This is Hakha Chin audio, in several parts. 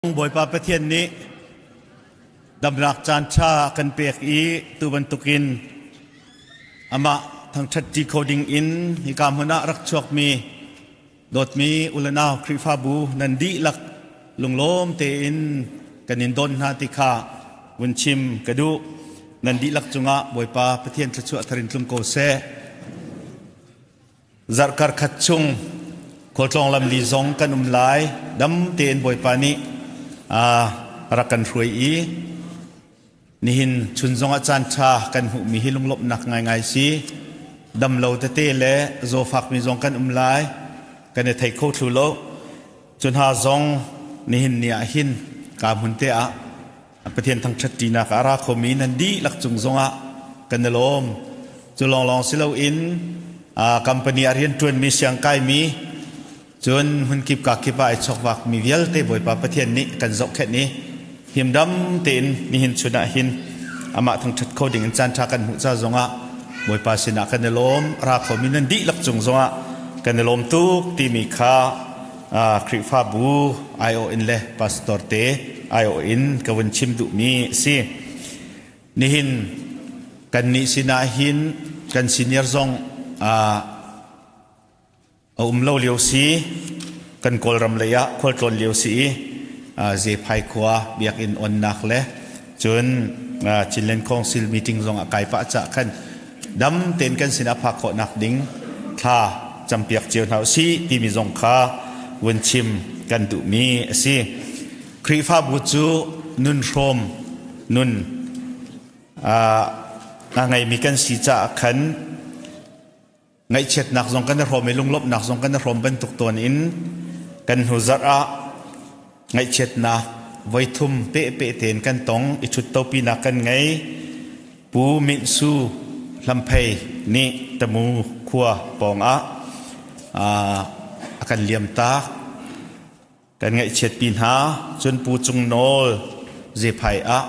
Bawipa Pathian nih damnak caan ṭha a kan pek i tu bantukin amah thangṭhatṭi kho ding in hika hmun ah rak chuakmi dawtmi u le nau Khrihfabu nan dihlak lunglawm tein kan in don hna ti kha vun chim ka duh. Nan dihlak cungah Bawipa Pathian thluachuah thar in tlung ko seh. Zarhkar khat chung khualtlawng lamli zong kan um lai. Dam tein Bawipa nih a rak kan hruai i nihin chun zongah caan ṭha kan hmuhmi hi lunglawmhnak ngaingai si. Dam lo tete le zawfakmi zong kan um lai. Kan i thei kho thlu lo. Cu hna zong nihin ni ah hin ka hmun te ah Pathian thangṭhat ṭinak ah a ra khomi nan dihlak cung zongah kan i lawm. Cu lawnglawng si loin company ah rianṭuanmi siangkaimi cun hmunkip kakip ah ai chawkvakmi vialte Bawipa Pathian nih kan zohkhenh i himdam tein nihin chun ah hin amah thangṭhat kho ding in caanṭha kan hmuh ca zongah Bawipa sinah kan i lawm. Ra khomi nan dihlak cung zongah kan i lawm tuk timi kha Khrihfabu aiawh in le pastor te aiawh in ka vun chim duhmi a si. Nihin kannih sinah hin kan senior zong a um lo lio si kan Kawlram lei ah khualtlawn lio si i Zephai khua biakinn onnak le cun Chinland Council meeting zong ah kai pah cah khan dam tein kan sinah phak khawhnak ding thla campiak cio hna usih timi zong kha vun chim kan duhmi a si. Khrihfabu cu nun hrawm nun a ngeimi kan si caah khan ngaihchiatnak zong kan i hrawm i lunglawmhnak zong kan i hrawm bantuk tawn in kan hnu zarh ah ngaihchiatnak voithum pehpeh tein kan tong i ṭhuttopinak kan ngei. Pu Minh Su Hlamphei nih Tamu khua pawngah a kan liamtak. Kan ngaihchiatpi hna. Cun Pu Cung Nawl Zephai ah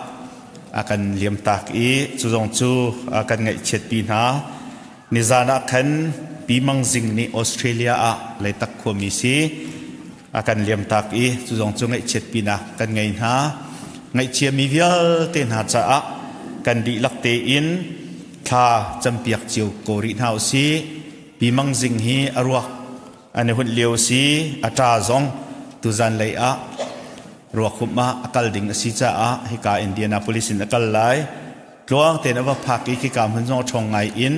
a kan liamtak i cu zong cu kan ngaihchiatpi hna. Nizan ah khan Pi Mang Zing nih Australia ah Leitak khuami si a kan liamtak i cu zong cu ngaihchiatpinak kan ngei hna. Ngaihchiami vialte hna caah kan dihlak tein thla campiak cio ko rih hna usih. Pi Mang Zing hi a ruak an i hunh lio si, a ṭa zong tuzan lei ah ruakhumh ah a kal ding a si caah hika Indianapolis in a kal lai. Tluang tein a va phak i khika hmun zong a ṭhawng ngai in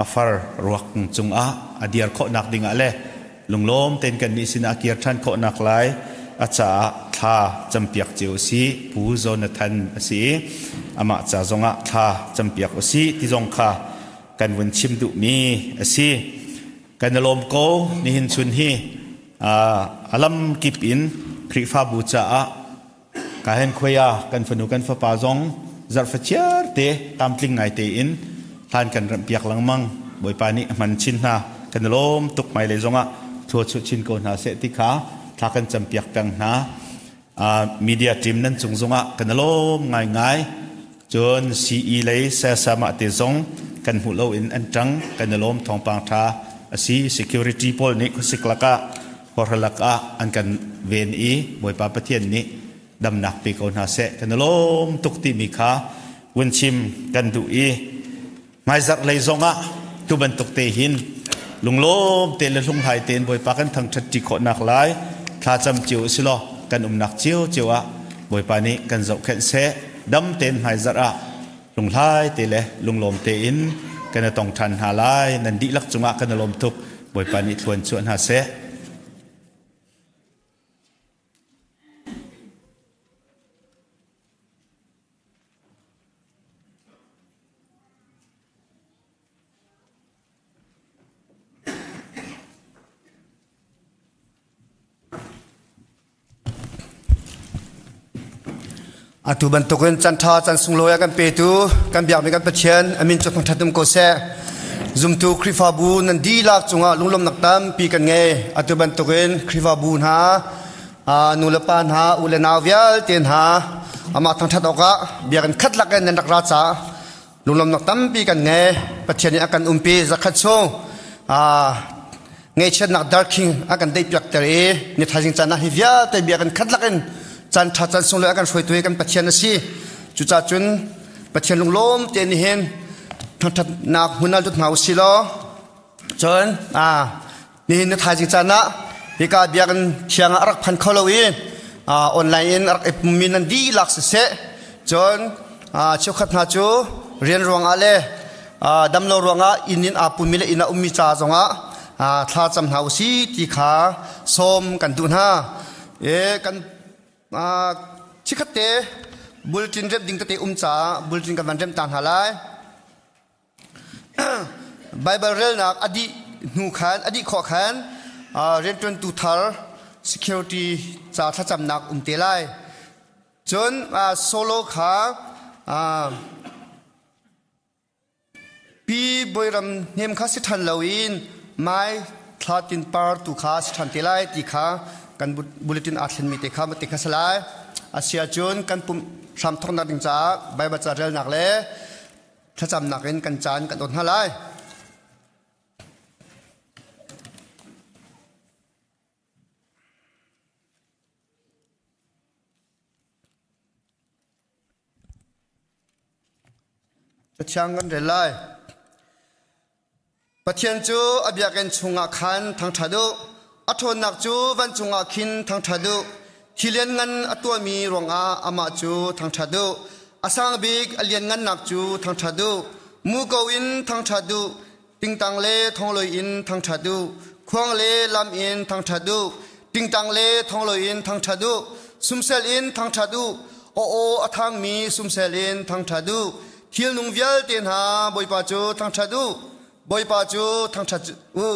a far ruak cungah a dir khawhnak dingah le lunglawm tein kannih sinah a kir ṭhan khawhnak lai a caah thla campiak cio u sih. Pu Jonathan a si i amah ca zongah thla campiak u sih ti zong kha kan vun chim duhmi a si. Kan i lawm ko nihin chun hi a lam kip in Khrihfabu caah Ka hen khuai ah kan fanu kan fapa zong zarhfa chiar te tlamtling ngai tein hlan kan remh piak lengmang. Bawipa nih a hman chin hna. Kan i lawm tuk hmailei zongah thlua chuah chin ko hna seh ti kha thla kan campiak peng hna. Media team nan cung zongah kan i lawm ngaingai. Cun CE lei sayasama te zong kan hmuh lo in an ṭang. Kan i lawm thawngpang ṭha a si. Security pawl nih khuasik lakah horhalak ah an kan ven i Bawipa Pathian nih damnak pe ko hna seh. Kan i lawm tuk timi kha vun chim kan duh i hmaizarh lei zongah tu bantuk te hin lunglawm te le hlunghlai tein Bawipa kan thangṭhat ṭi khawhnak lai thlacam cio u si law kan umnak ciocio ah Bawipa nih kan zohkhenh seh. Dam tein hmaizarh ah lunghlai te le lunglawm tein kan i tong ṭhan hna lai. Nan dihlak cungah kan i lawm tuk. Bawipa nih thluan chuah hna seh. Atu bantukin can ṭha can sunglawi a kan petu kan biakmi kan Pathian a min cu thangṭhat um ko seh. Zumtu Khrihfabu nan dihlak cungah lunglawmhnak tampi kan ngei. Atu bantukin Khrihfabu hna, nu le pa hna, u le nau vialte hna amah thangṭhat awkah biakinn khat lakin nan rak ra caah lunglawmhnak tampi kan ngei. Pathian nih a kan umpi zakhat chung. Ngaihchiatnak darkhing a kan deihpiak ter i ni thaizing caan ah hi vialte bia kan khat lakin caan ṭha caan sunglawi a kan hruaitu hi kan Pathian a si. Cucaah cun Pathian lunglawm te nih hin thangṭhatnak hmun ah lut hna u si law cun nihin ni thaizing caan ah hika biakinn thiang ah a rak phan kho lo i online in a rak i pummi nan dihlak siseh cun cheukhat hna cu rian ruangah le damlo ruangah inn in aa pummi le inn ah ummi ca zongah thla cam hna u si ti kha sawm kan duh hna. E kan chikhat te bulletin remh ding tete um caah bulletin kan van remh ta hna lai. Baibal relnak a dih hnu khan a dih khawh khan rianṭuantu thar security ca thlacamnak um te lai. Cun solo kha Pi Bawiram hnem kha si ṭhan loin Mai thla tin par tu kha si ṭhan te lai ti kha kan bulletin aa thlenmi te kha mate kha si lai. Asiahcun kan pumh hram thawknak ding caah Baibal ca relnak le thlacamnak in kan caan kan awt hna lai. Cathiang kan rel lai. Pathian cu a biakinn chungah khan thangṭhat u. A ṭhawnnak cu vancung ah khin thangṭhat u. Thi lianngan a tuahmi ruangah amah cu thangṭhat u. A sang bik a lianngannak cu thangṭhat u. Muko in thangṭhat u. Tingtang le thongloi in thangṭhat u. Khuang le lam in thangṭhat u. Tingtang le thongloi in thangṭhat u. Sumsel in thangṭhat u. Aw aw a thangmi sumsel in thangṭhat u. Thilnung vialte hna Bawipa cu thangṭhat u. Bawipa cu thangṭhat u.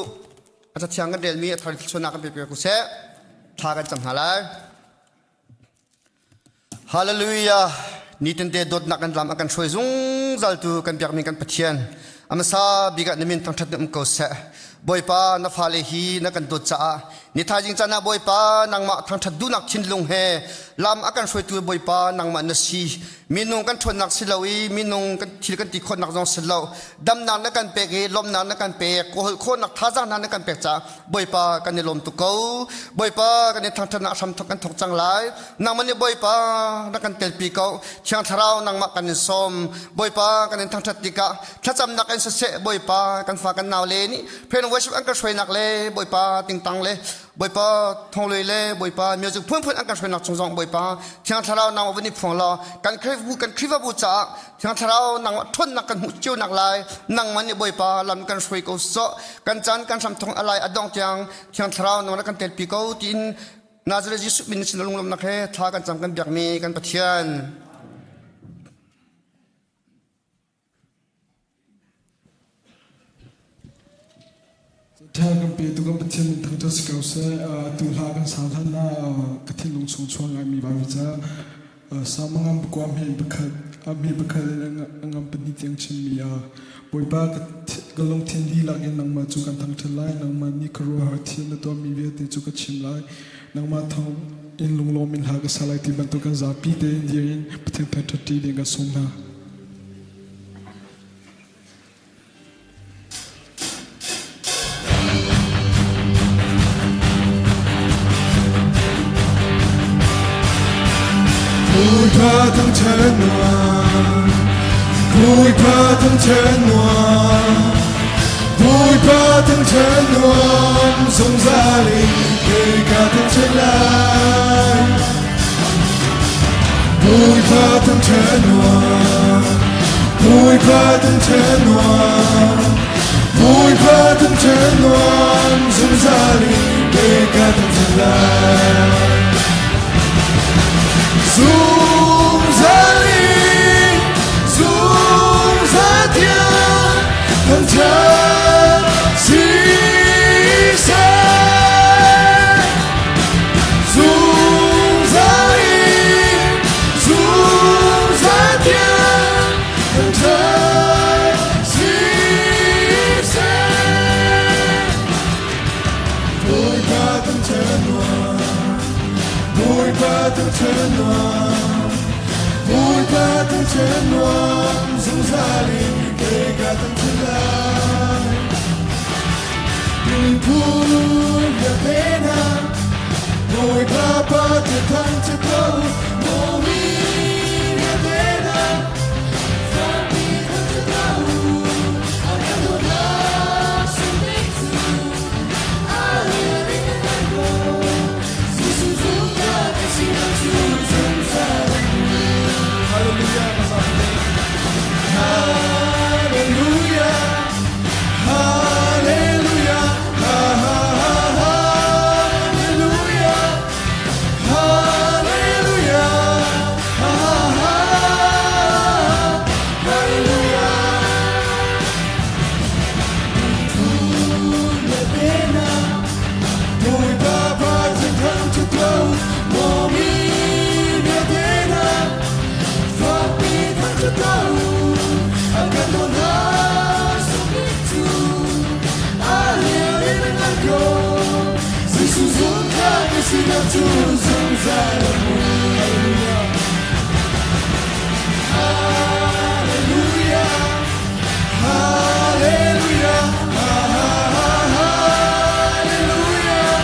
A cathiang kan relmi a thar thluachuahnak kan pe piak u seh. Thla kan cam hna lai. Hallelujah! Nitinte dawtnak kan lam a kan hruai zungzal tu kan biakmi kan Pathian. A hmasa bik ah na min thangṭhat in um ko seh. Bawipa na fale hi na kan dawt caah ni thaizing caan ah Bawipa nangmah thangṭhat duhnak thinlung he lam a kan hruaitu Bawipa nangmah na si. Minung kan ṭhawnnak si lo i minung kan thil kan ti khawhnak zong si lo. Damnak na kan pek i lawmhnak na kan pek, kawhol khawhnak thazaang hna na kan pek caah Bawipa kan i lawm tuk ko. Bawipa kan i thangṭhatnak hram thok kan thok cang lai. Nangmah nih Bawipa na kan telpi ko. Thiang Thlarau nangmah kan in sawm. Bawipa kan in thangṭhat tikah thlacamnak in siseh Bawipa kan fa kan nau le nih prayer and worship an kan hruainak le Bawipa tingtang le Bawipa thonglui le Bawipa music phunphun an kan hruainak chung zong Bawipa Thiang Thlarau nangmah van i phuang law kan Khrihfabu kan Khrihfabu caah Thiang Thlarau nangmah ṭhawnnak kan hmuh cio nak lai nangmah nih Bawipa lam kan hruai ko sawh kan caan kan hram thong alai a dong tiang Thiang Thlarau nangmah kan telpi ko tiin Nazareth Jesuh min sin lunglawmnak he thla kan cam kan biakmi kan Pathian. Ṭha kan petu kan Pathian min thangṭhat si ko seh. Tu hla kan sang hlan ah ka thinlung chung chuak ngaimi Baibal ca Salm a ngam pakua hme pakhat hme pakhat in a ngam pahnih tiang chimmi ah Bawipa ka lungthin dihlak in nangmah cu kan thangṭhat lai. Nangmah nih khuaruahhar thil na tuahmi vialte cu ka chim lai. Nangmah thawng in lunglawm in hla ka sa lai ti bantuk kan zapi tein dir in Pathian thangṭhat ṭi ding kan sawm hna. Bawipa thangṭhat nuam, Bawipa thangṭhat nuam, Bawipa thangṭhat nuam, zungzal in kei ka thangṭhat lai. Bawipa thangṭhat nuam, Bawipa thangṭhat nuam, Bawipa thangṭhat nuam, zungzal in kei ka thangṭhat lai. Zungzal in, zungzal tiang thangṭhat si seh. Zungzal in zungzal tiang thangṭhat si seh. Bawipa thangṭhat nuam, Bawipa thangṭhat nuam, Bawipa thangṭhat nuam, zungzal in kei ka thangṭhat lai. Miphun vialte hna, Bawipa Pathian thangṭhat tuah u. Maw mi vialte hna, fakpi thangṭhat tuah u. A kan dawtnak sungmi cu a lian in a ngan ko. Jesuh zumhnak kan sinak cu zungzal a hmun. Hallelujah, Hallelujah. Hallelujah. Hallelujah. Hallelujah. Hallelujah. Bawipa Pathian thangṭhat tuah u, maw mi vialte hna, fakpi thangṭhat tuah u. A kan dawtnak sung cu a lian in a ngan ko. Jesuh zungzal na sinak cu zungzal a hmun. Hallelujah. Hallelujah. Hallelujah. Hallelujah.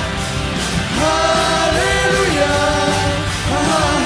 Hallelujah. Hallelujah.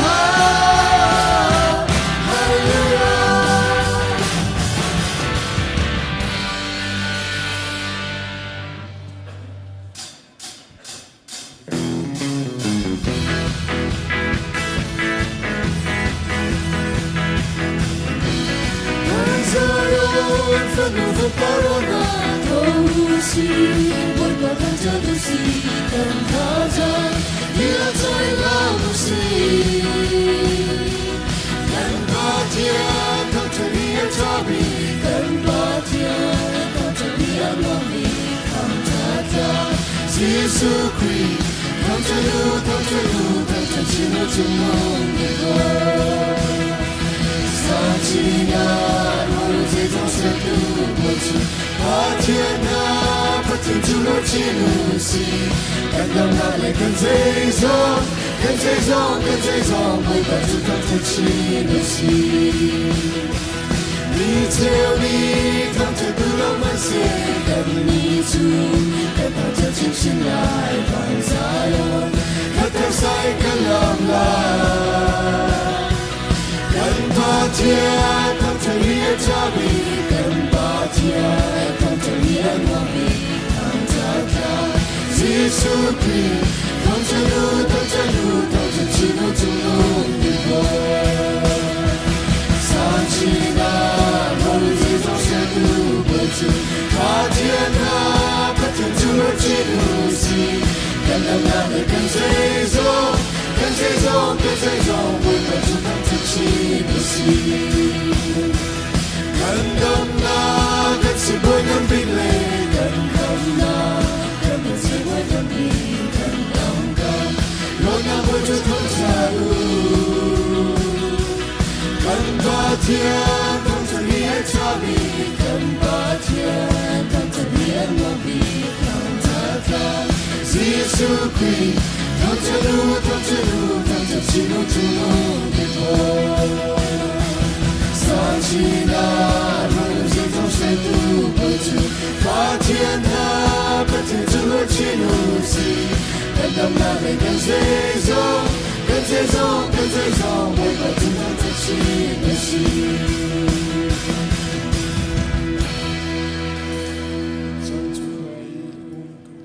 Jesuh Khrih, thangṭhat u, thangṭhat u, thangṭhat chin u cung bik ko. Sangchinak hol zeizong sertu Bawi cu Pathian hna Pathian cu lo chin u si. Kan damnak le kan zeizong, kan zeizong, kan zeizong Bawipa cu thangṭhat chin u si. Mi cheu nih thangṭhat duh lo hmanhseh kannih cu kan thangṭhat chinchin lai van Zion khatter sai kan lawm lai. Kan Pathian thangṭhat hi a ṭhami kan Pathian thangṭhat hi a nuammi thangṭhat hlah Jesuh Khrih thangṭhat u thangṭhat u thangṭhat chin u cungnung bik Bawi. Sangchinak hol zeizong sertu Bawi cu Pathian hna Pathian cu lo chin u si. Kan damnak le kan zeizong kan zeizong kan zeizong Bawipa cu thangṭhat chin u si. Kan damnak kan sibawi ngan bik le kan khamnak kan sibawi ngan bik kan dam Lawmnak Bawi cu thangṭhat u. Kan Pathian thangṭhat hi a ṭhami kan Pathian thangṭhat hi a nuammi thangṭhat hlah. Jesuh Khrih thangṭhat u, thangṭhat u, thangṭhat chin u cungnung bik Bawi. Sangchinak run zeizong sertu Bawi cu Pathian hna Pathian cu lo chin u si. Kan damnak le kan zeizong, kan zeizong, kan zeizong Bawipa cu thangṭhat chin a si. Caan cu kai um ko.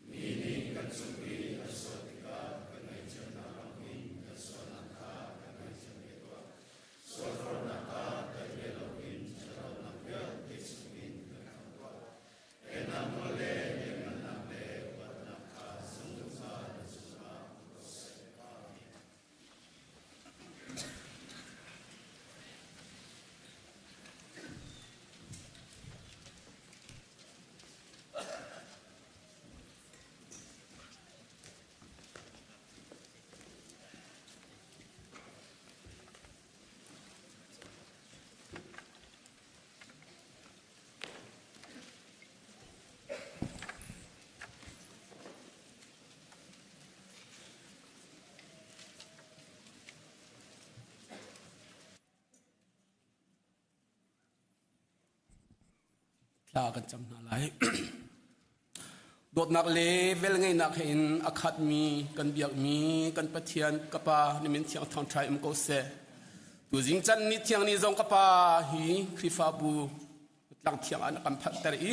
Mi nih kan cung i an sual tikah kan ngaihchiatnak lam in kan sualnak kha kan ngaihthiam ve tuah. Sualforhnak ah kan. Thla kan cam hna lai. Dawtnak le velngeihnak he in a khatmi kan biakmi kan Pathian ka Pa na min thiang thangṭha um ko seh. Tuzing can ni thiang ni zong ka Pa hi Khrihfabu tlang thiang ah na kan phanhter i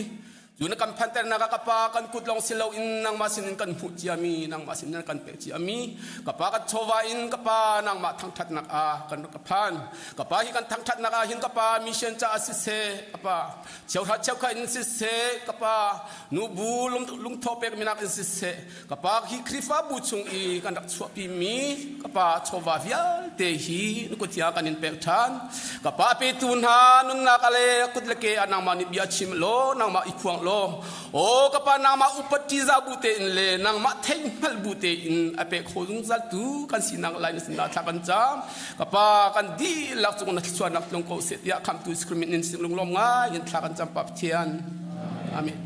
cu na kan phanhternak ah ka Pa kan kut lawng si loin nangmah sinin kan hmuh ciami nangmah sinin kan pek ciami ka Pa kan chawva in ka Pa nangmah thangṭhatnak ah kan rak ka phan. Ka Pa hi kan thangṭhatnak ah hin ka Pa mission caah siseh ka Pa cheuhra cheukhat in siseh ka pa nubu lungtho pek minak in siseh ka pa hi Khrihfabu chung i kan rak chuahpi mi ka pa chawva vialte hi nukuthia kan in pek ṭhan ka pa petu hna nunnak ale kut le ke ah nangmah nih bia chim law nangmah i phuang law aw ka pa nangmah upat ṭihzah bu tein le nangmah theihhngalh bu tein a pe kho zungzal tu kan sinak lai na sinah thla kan cam Ka pa kan dihlak cung na thluachuahnak tlung ko seh tiah khamtu sacrament in lunglawm ngai in thla kan cam pa Pathian. Amen.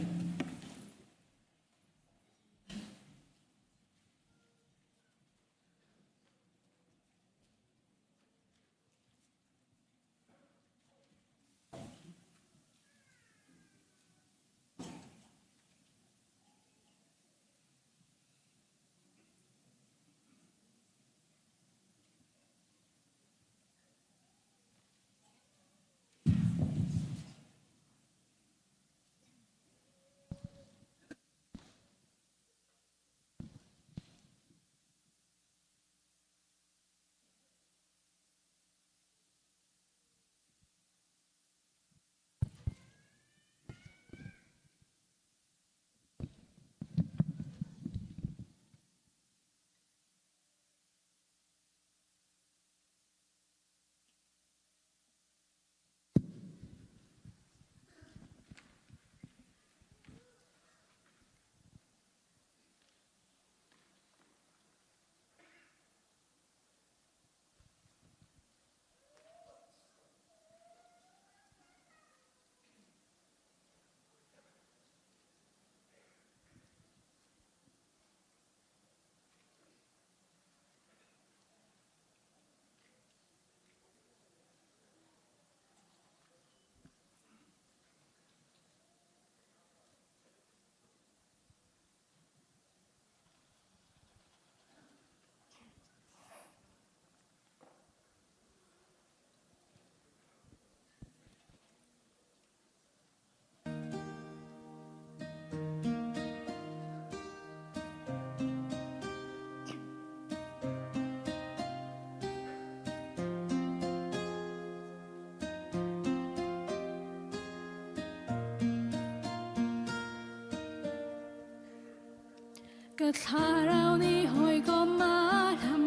Ka thlarau nih hawikom a hlam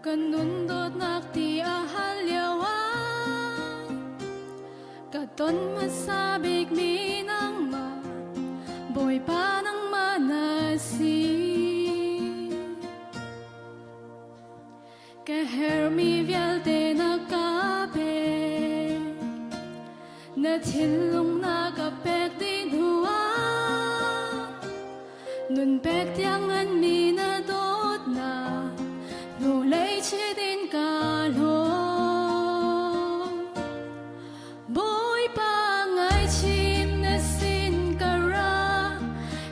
Kan nun dawtnak ti a hal lio ah Ka ton hmasa bikmi nangmah Bawipa nangmah na si Ka hermi vialte na ka pek Na thinlung na ka pek dih hnuah Nun pek tiang nganmi na dawtnak Hnulei chit in ka hlaw Bawipa ngaihchih na sin ka ra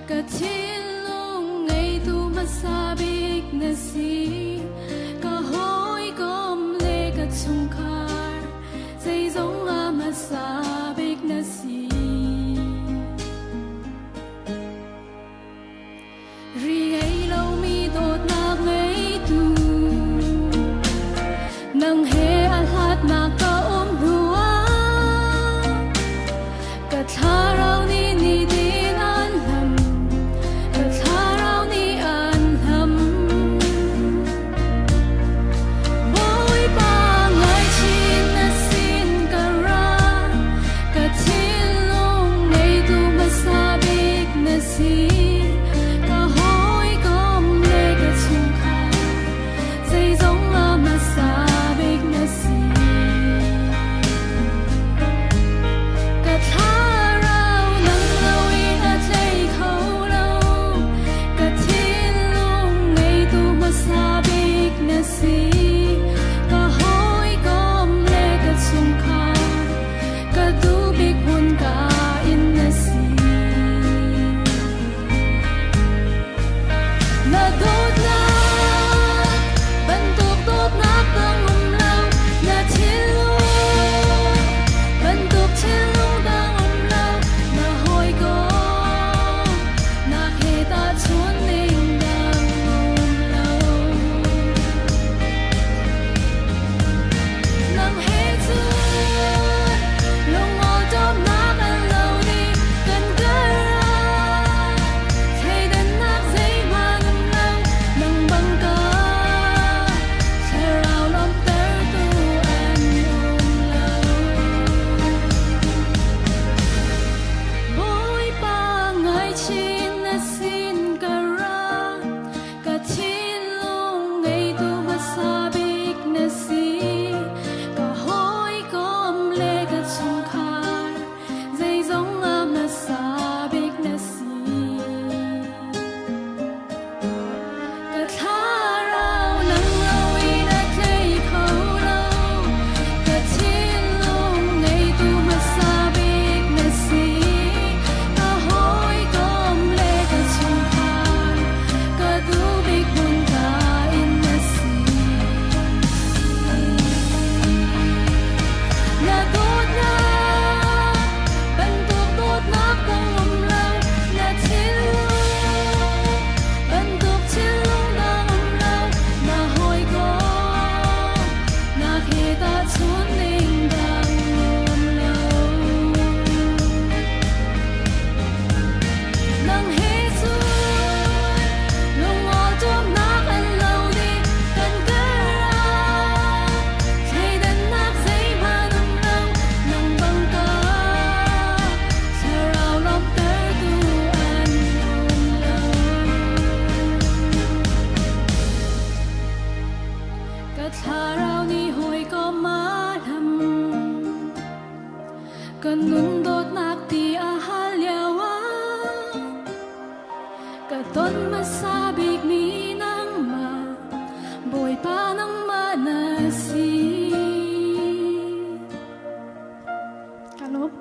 Ka thinlung ngeitu hmasa bik na si Ka hawikom le ka chungkhar Zeizong ah hmasa bik na si Ri ngei lomi. thlarau nih hawikom a hlam. Kan nun dawtnak ti a hal lio ah ka ton hmasa bikmi nangmah Bawipa nangmah na si. Ka lawm.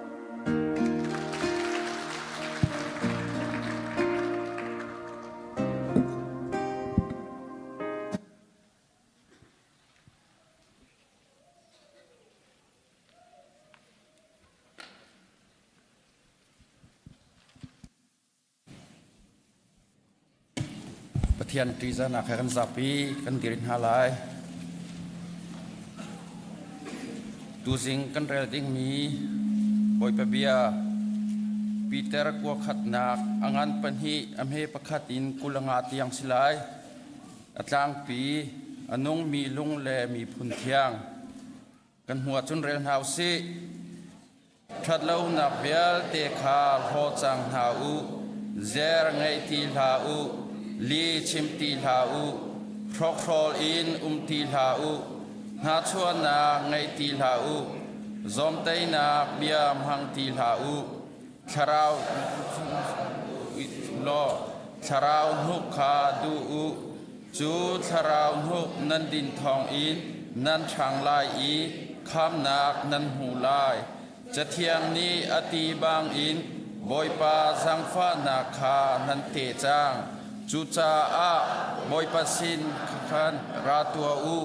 Pathian ṭihzahnak he kan zapi kan dir hna lai. Tuzing kan rel dingmi Bawipa bia Peter kua khatnak a ngan pahnih a hme pakhat in 25 tiang si lai. A tlangpi a nungmi lung le miphun thiang. Kan hmu ahcun rel hna u sih. Ṭhatlonak vialte kha hlaw cang hna u, zer ngei ti hlah u, li chim ti hlah u, hrokhrawl in um ti hlah u, hnachuahnak ngei ti hlah u, zawmtainak bia hmang ti hlah u, thlarau law thlarau hnuk kha duh u. Cu thlarau hnuk nan din thawngin nan ṭhang lai i khamnak nan hmu lai. Cathiang nih a ti bangin Bawipa zaangfahnak kha nan teh cang. Cucaah Bawipa sin khan ra tuah u.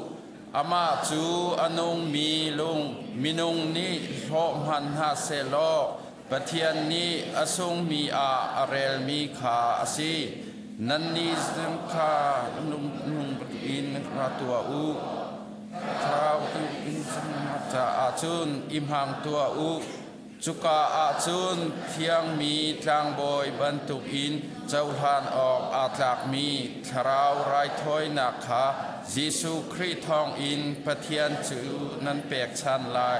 Amah cu a nungmi lung minung nih hlawh hmanh hna sehlaw Pathian nih a sungmi ah a relmi kha a si. Nannih zong kha nung in ra tuah u. Thlarau in caah cun i hmang tuah u. Cuka ah cun thiangmi tlangbawi bantukin cohlan awk aa tlakmi thlarau raithawinak kha Jesuh Khrih thawngin Pathian cu nan pekchanh lai.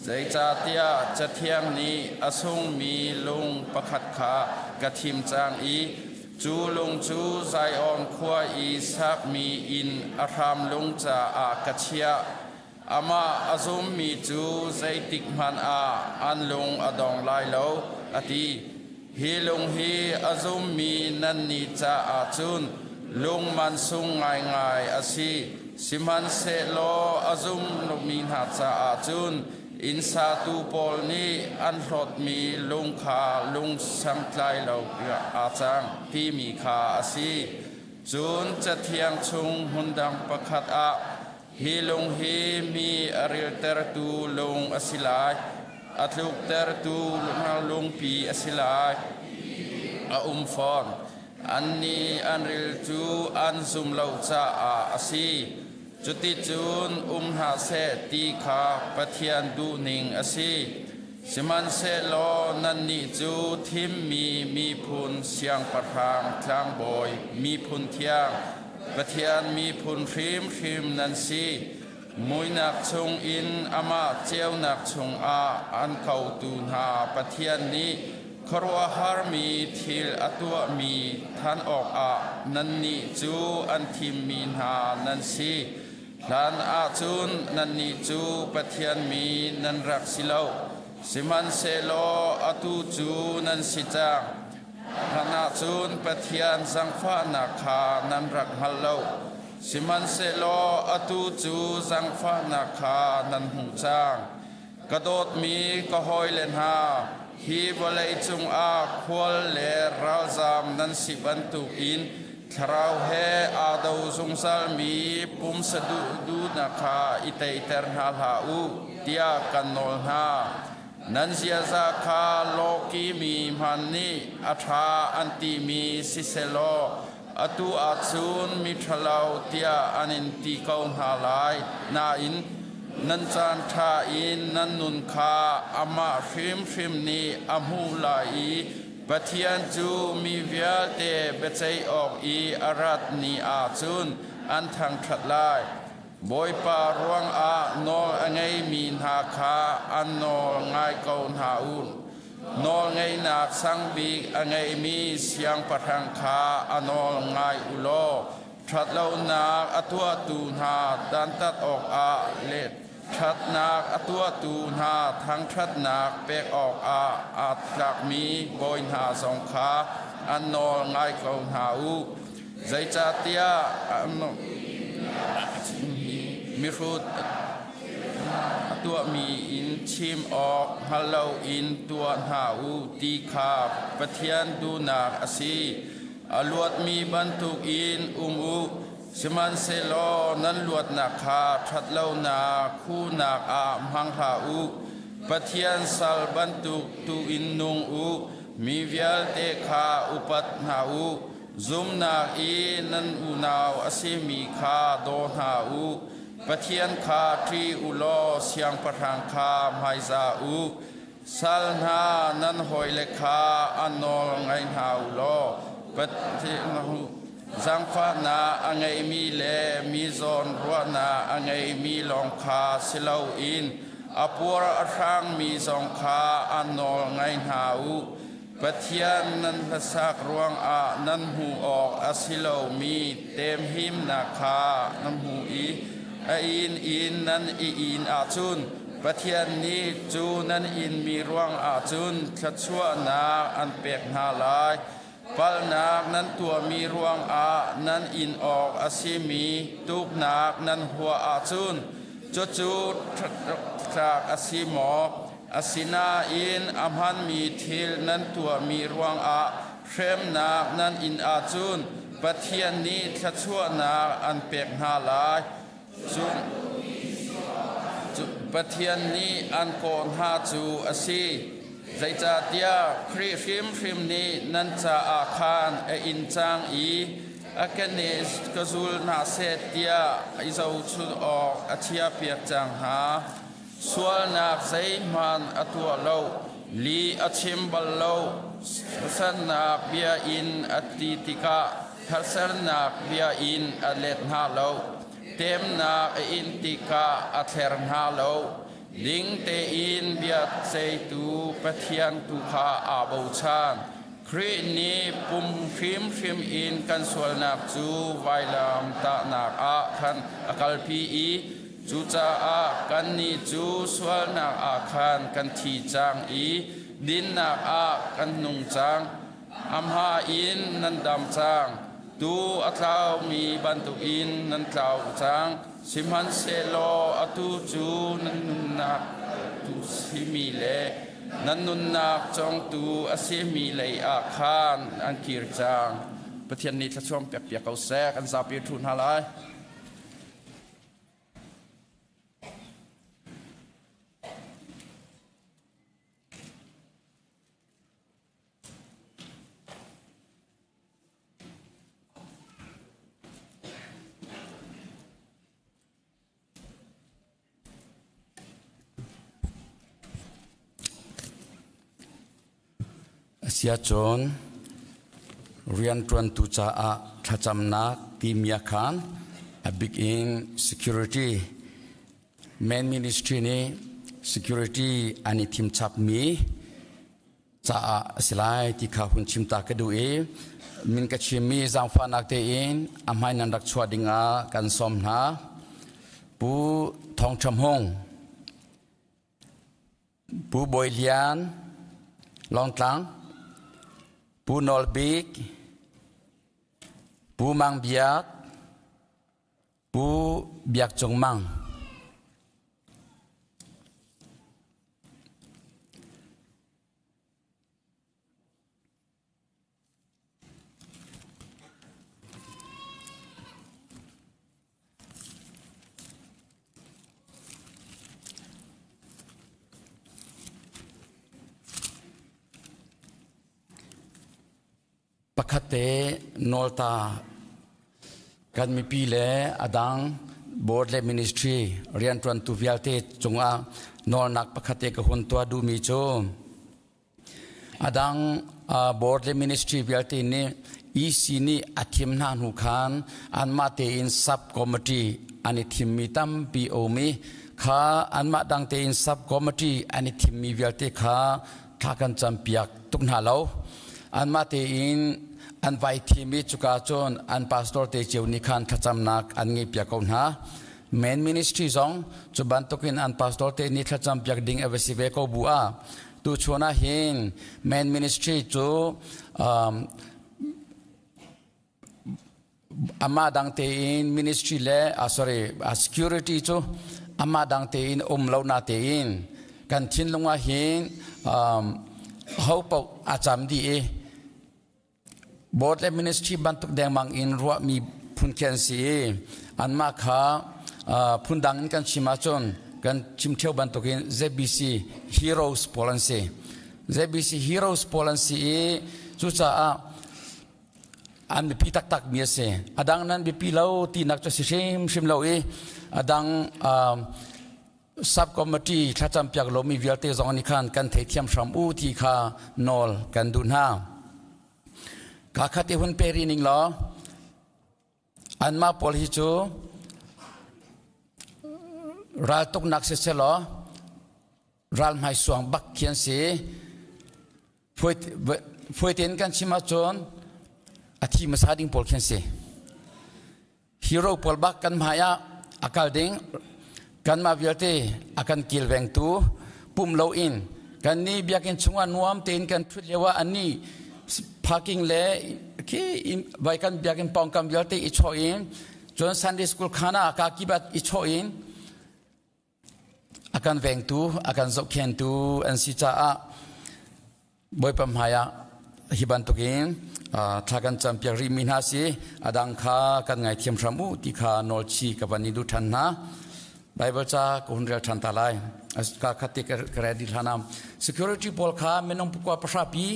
Zeicahtiah Cathiang nih a sungmi lung pakhat kha ka thim cang i cu lung cu Zion khua i sakmi inn a hram lung caah ka chiah. Amah a zummi cu zeitik hmanh ah an lung a dong lai lo, a ti. Hi lung hi a zummi nannih caah cun lung mansung ngaingai a si. Sihmanhsehlaw a zum lomi hna caah cun inn satu pawl nih an hlawtmi lung kha lung sangtlai lo aa cang timi kha a si. Cun Cathiang chung hmundang pakhat ah Hi lung hi mi a riltertu lung a si lai, a tluktertu lungpi a si lai. A um fawn. Annih an ril cu an zum lo caah a si. Cuticun um hna seh ti kha Pathian duhning a si. Sihmanhsehlaw nannih cu thimmi miphun siangpahrang tlangbawi miphun thiang Pathian miphun hrimhrim nan si. Muinak chungin amah ceunak chungah an kotu hna Pathian nih khuaruahharmi thil a tuahmi than awkah nannih cu an thimmi hna nan si. Hlan ahcun nannih cu Pathian mi nan rak si lo, sihmanhsehlaw atu cu nan si cang. Hlan ahcun Pathian zaangfahnak kha nan rak hngal lo, sihmanhsehlaw atu cu zaangfahnak kha nan hmuh cang. Ka dawtmi ka hawile hna, hi vawlei cungah khual le ralzaam nan si bantukin thlarau he aa do zungzalmi pumsa duhnak kha i teiter hna hlah u tiah kan nawl hna. Nan ziaza kha lawkimi hmanh nih a ṭha an timi sisehlaw atu ahcun miṭhalo tiah an in ti ko hna lai nain nan caan ṭha in nan nun kha amah hrimhrim nih a hmuh lai i Pathian cu mi vialte biaceih awk i a rat ni ahcun an thangṭhat lai. Bawipa ruangah nawl a ngeimi hna kha an nawl ngai ko hna u. Nawlngeihnak sang bik a ngeimi siangpahrang kha a nawl ngai u law. Ṭhatlonak a tuahtu hna dantat awkah le ṭhatnak a tuahtu hna thangṭhatnak pek awkah aa tlakmi bawi hna zong kha an nawl ngai ko hna u. Zeicahtiah mihrut a tuahmi in chim awk hngal loin tuah hna u ti kha Pathian duhnak a si. A luatmi bantukin um u, sihmanhsehlaw nan luatnak kha ṭhatlonak khuhnak ah hmang hlah u. Pathian sal bantuk tu in nung u, mi vialte kha upat hna u. Zumnak i nan unau a simi kha daw hna u. Pathian kha ṭih u law siangpahrang kha hmaizah u. Sal hna nan hawile kha a nawl ngai hna u law Pathian zaangfahnak a ngeimi le mi zawn ruahnak a ngeimi lawng kha si loin a puar a hrangmi zong kha a nawl ngai hna u. Pathian nan hlasak ruangah nan hmuh awk a si lomi temhimnak kha nan hmuh i a inn in nan i inn ahcun Pathian nih cu nan inmi ruangah cun thluachuahnak an pek hna lai. Palhnak nan tuahmi ruangah nan inn awk a simi tuknak nan huah ahcun cucu tlak a si maw? Asinain a hmanmi thil nan tuahmi ruangah hremnak nan in ahcun Pathian nih thluachuahnak an pek hna lai. Cu Pathian nih an kawh hna cu a si. Zeicahtiah Khrih hrimhrim nih nan caah khan a inn cang i a keneh ka zul hna seh tiah i zohchunh awk a chiahpiak cang hna. Sualnak zeihmanh a tuah lo, lih a chim bal lo, sernak bia in a ti tikah hersernak bia in a let hna lo, temnak a in tikah a thler hna lo, ding tein bia ceitu Pathian tu kha aa bochan. Khrih nih pum hrimhrim in kan sualnak cu vailam tahnak ah khan a kalpi i Cucaah kannih cu sualnak ah khan kan thi cang i dinnak ah kan nung cang. Amah in nan dam cang. Tuu a tlaumi bantukin nan tlau cang. Sihmanhsehlaw atu cu nan nunnak tu simi le nan nunnak cawngtu a simi lei ah khan an kir cang. Pathian nih thluachuah pek piak ko seh. Kan zapi ṭhu hna lai. Asiahcun rianṭuantu caah thlacamnak timi ah khan a bik in security main ministry nih security an i thim chapmi caah a si lai ti kha hun chim ta ka duh i min ka chimmi zaangfahnak tein a hmai nan rak chuah dingah kan sawm hna. Pu Thawng Ṭham Hung, Pu Bawi Lian, Lawngtlang, Pu Nawl Bik, Pu Mang Biak, Pu Biak Cung Mang. Pakhat te nawlta kan mipi le a dang board le ministry rianṭuantu vialte cungah nawlnak pakhat te ka hun tuah duhmi cu A dang board le ministry vialte nih EC nih a thim hna hnu khan anmah tein sub committee an i thimmi tampi a um i kha anmah dang tein sub committee an i thimmi vialte kha thla kan campiak tuk hna lo. Anmah tein An vai thim i cuka cun an pastor te cio nih khan thlacamnak an ngeih piak ko hna. Main ministry zong cu bantukin an pastor te nih thlacam piak ding a va si ve ko bu ah tuchun ah hin main ministry cu amah dang tein ministry le sorry security cu amah dang tein um lo na tein kan thinlung ah hin ho paoh a cam dih i board le ministry bantuk dengmang in ruahmi phun khi an si i anmah kha phundang in kan chim ahcun kan chim ṭheo bantukin ZBC heroes pawl an si. ZBC heroes pawl an si i cucaah an biapi taktak mi a si. A dang nan biapi lo tinak cu si hrimhrim lo i a dang subcommittee thlacam piak lomi vialte zong nih khan kan theithiam hram u ti kha nawl kan duh hna. Ka khat i hun pe rih ning law anmah pawl hi cu raltuknak siseh law ral hmaisuang bak khi an si. Fuai tein kan chim ahcun a thi hmasa ding pawl khi an si. Hero pawl bak kan hmai ah a kal ding kanmah vialte a kan kilvengtu pum loin kan nih biakinn chungah nuam tein kan ṭhut lio ah annih parking le khi vai kan biakinn pawngkam vialte i chawh in cun Sunday school khan ah ka kip ah i chawh in a kan vengtu a kan zohkhentu an si caah Bawipa hmaiah hi bantukin thla kan campiak rihmi hna si a dang kha kan ngaithiam hram u ti kha nawlchi ka van i duh ṭhan hna. Bible ca ka hun rel ṭhan ta lai. Ka khat te ka ready hlan ah security pawl kha minung pakua pahra pi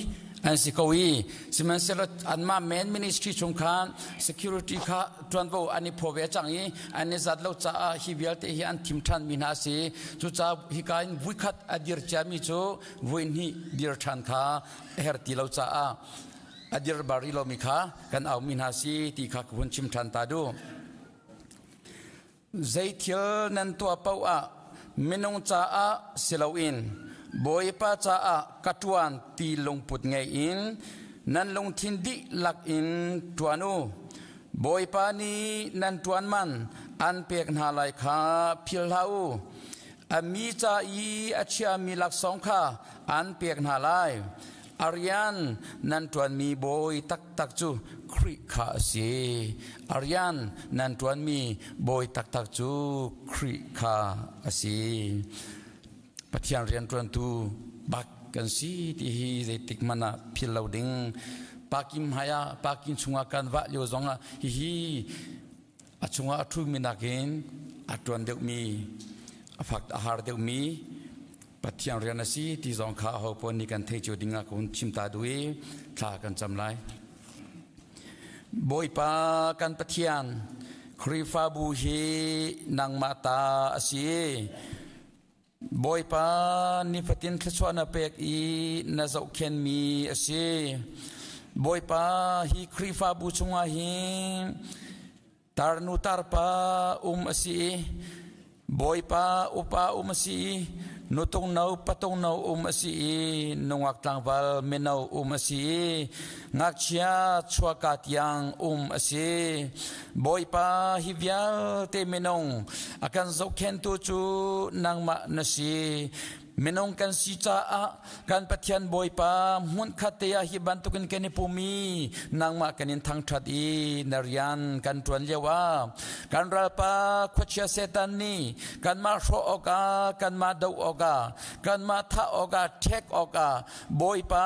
an si ko i sihmanhsehlaw anmah main ministry chung khan security kha ṭuanvo an i phaw ve cang i an i zat lo caah hi vialte hi an thim ṭhanmi hna a si. Cucaah hika in vuikhat a dir ciami cu vuihnih dir ṭhan kha a her ti lo caah a dir bal rih lomi kha kan aumi hna si ti kha ka hun chim ṭhan ta duh. Zei thil nan tuah paoh ah minung caah si loin Bawipa caah ka ṭuan ti lungput ngei in nan lungthin dihlak in ṭuan u. Bawipa nih nan ṭuan man an pek hna lai kha philh hlah u. A mi ca i a chiami laksawng kha an pek hna lai. A rian nan ṭuanmi bawi taktak cu Khrih kha a si. A rian nan ṭuanmi bawi taktak cu Khrih kha a si. Pathian rianṭuantu bak kan si ti hi zeitik hmanh ah philh lo ding. Pakim hmai ah parking chungah kan vah lio zongah hihi a chungah a ṭhumi nakin a ṭuan deuhmi a fak a har deuhmi Pathian rian a si ti zong kha aho paoh nih kan thei cio ding ah ka hun chim ta duh i thla kan cam lai. Bawipa kan Pathian, Khrihfabu hi nangmah ta a si. Bawipa nifatin thluachuah na pek i na zohkhenmi a si. Bawipa hi Khrihfabu chungah hin tarnu tarpa um a si i Bawipa upa um a si i nutung no patung no um a si i nungak tlangval mino um a si i ngakchia chuahka tiang um a si. Bawipa hi vialte minung a kan zohkhentu cu nangmah na si. Minung kan si caah kan Pathian Bawipa hmunkhat te ah hi bantukin kan i pum i nangmah kan in thangṭhat i na rian kan ṭuan lio ah kan ralpa khuachia Satan nih kanmah hrawh awkah kanmah doh awkah kanmah thah awkah ṭhek awkah Bawipa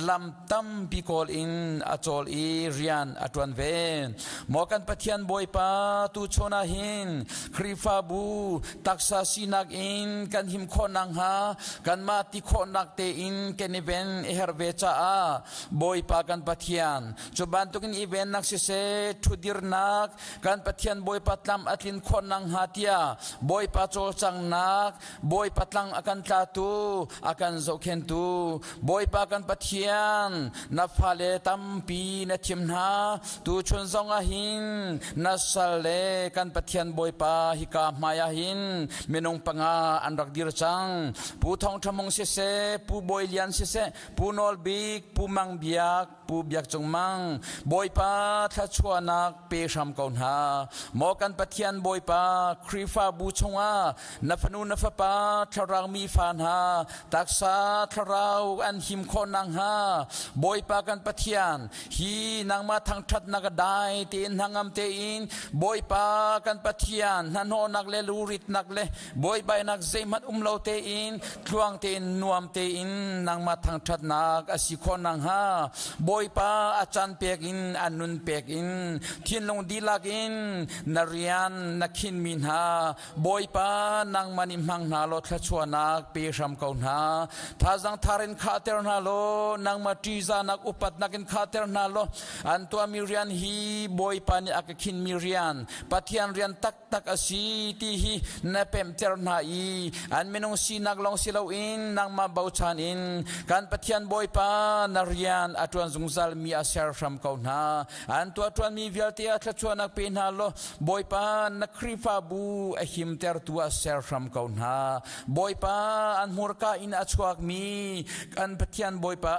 lam tampi kawl in a cawl i rian a ṭuan ve. Maw kan Pathian Bawipa tuchun ah hin Khrihfabu taksa sinak in kan him khawh nakhnga kanmah ti khawhnak tein kan i ven i her ve caah Bawipa kan Pathian cu bantukin i vennak siseh ṭhudirnak kan Pathian Bawipa tlam a tlin khawh nakhnga tiah Bawipa cawlcanghnak Bawipa tlang a kan tlatu, a kan zohkhentu, Bawipa kan Pathian, na fale tampi na thim hna. Tuchun zong ah hin na sal le kan Pathian Bawipa hika hmai ah hin minung panga an rak dir cang. Pu Thawng Ṭha Mung siseh, Pu Bawi Lian siseh, Pu Nawl Bik, Pu Mang Biak, Pu Biak Cung Mang Bawipa thluachuahnak pe hram ko hna. Maw kan Pathian Bawipa Khrihfabu chungah na fanu na fapa thlarau mi fa hna taksa thlarau an him khawh nakhnga Bawipa kan Pathian hi nangmah thangṭhatnak a dai tein hnangam tein Bawipa kan Pathian hnahnawhnak le luritnak le buaibainak zeihmanh um lo tein tluang tein nuam tein nangmah thangṭhatnak a si khawh nakhnga Bawipa a caan pek in a nun pek in thinlung dihlak in na rian na khinmi hna Bawipa nangmah nih hmang hna law thluachuahnak pe hram ko hna. Thazang thar in khahter hna law nangmah ṭihzahnak upatnak in khahter hna law an tuahmi rian hi Bawipa nih a ka khinmi rian Pathian rian taktak a si ti hi na pemhter hna i an minung sinak lawng si loin nangmah bochan in kan Pathian Bawipa na rian a ṭuan zungzalmi a ser hram ko hna. An tuahṭuanmi vialte ah thluachuahnak pe hna law Bawipa na Khrihfabu a himtertu ah ser hram ko hna. Bawipa an hmurka in a chuakmi kan Pathian Bawipa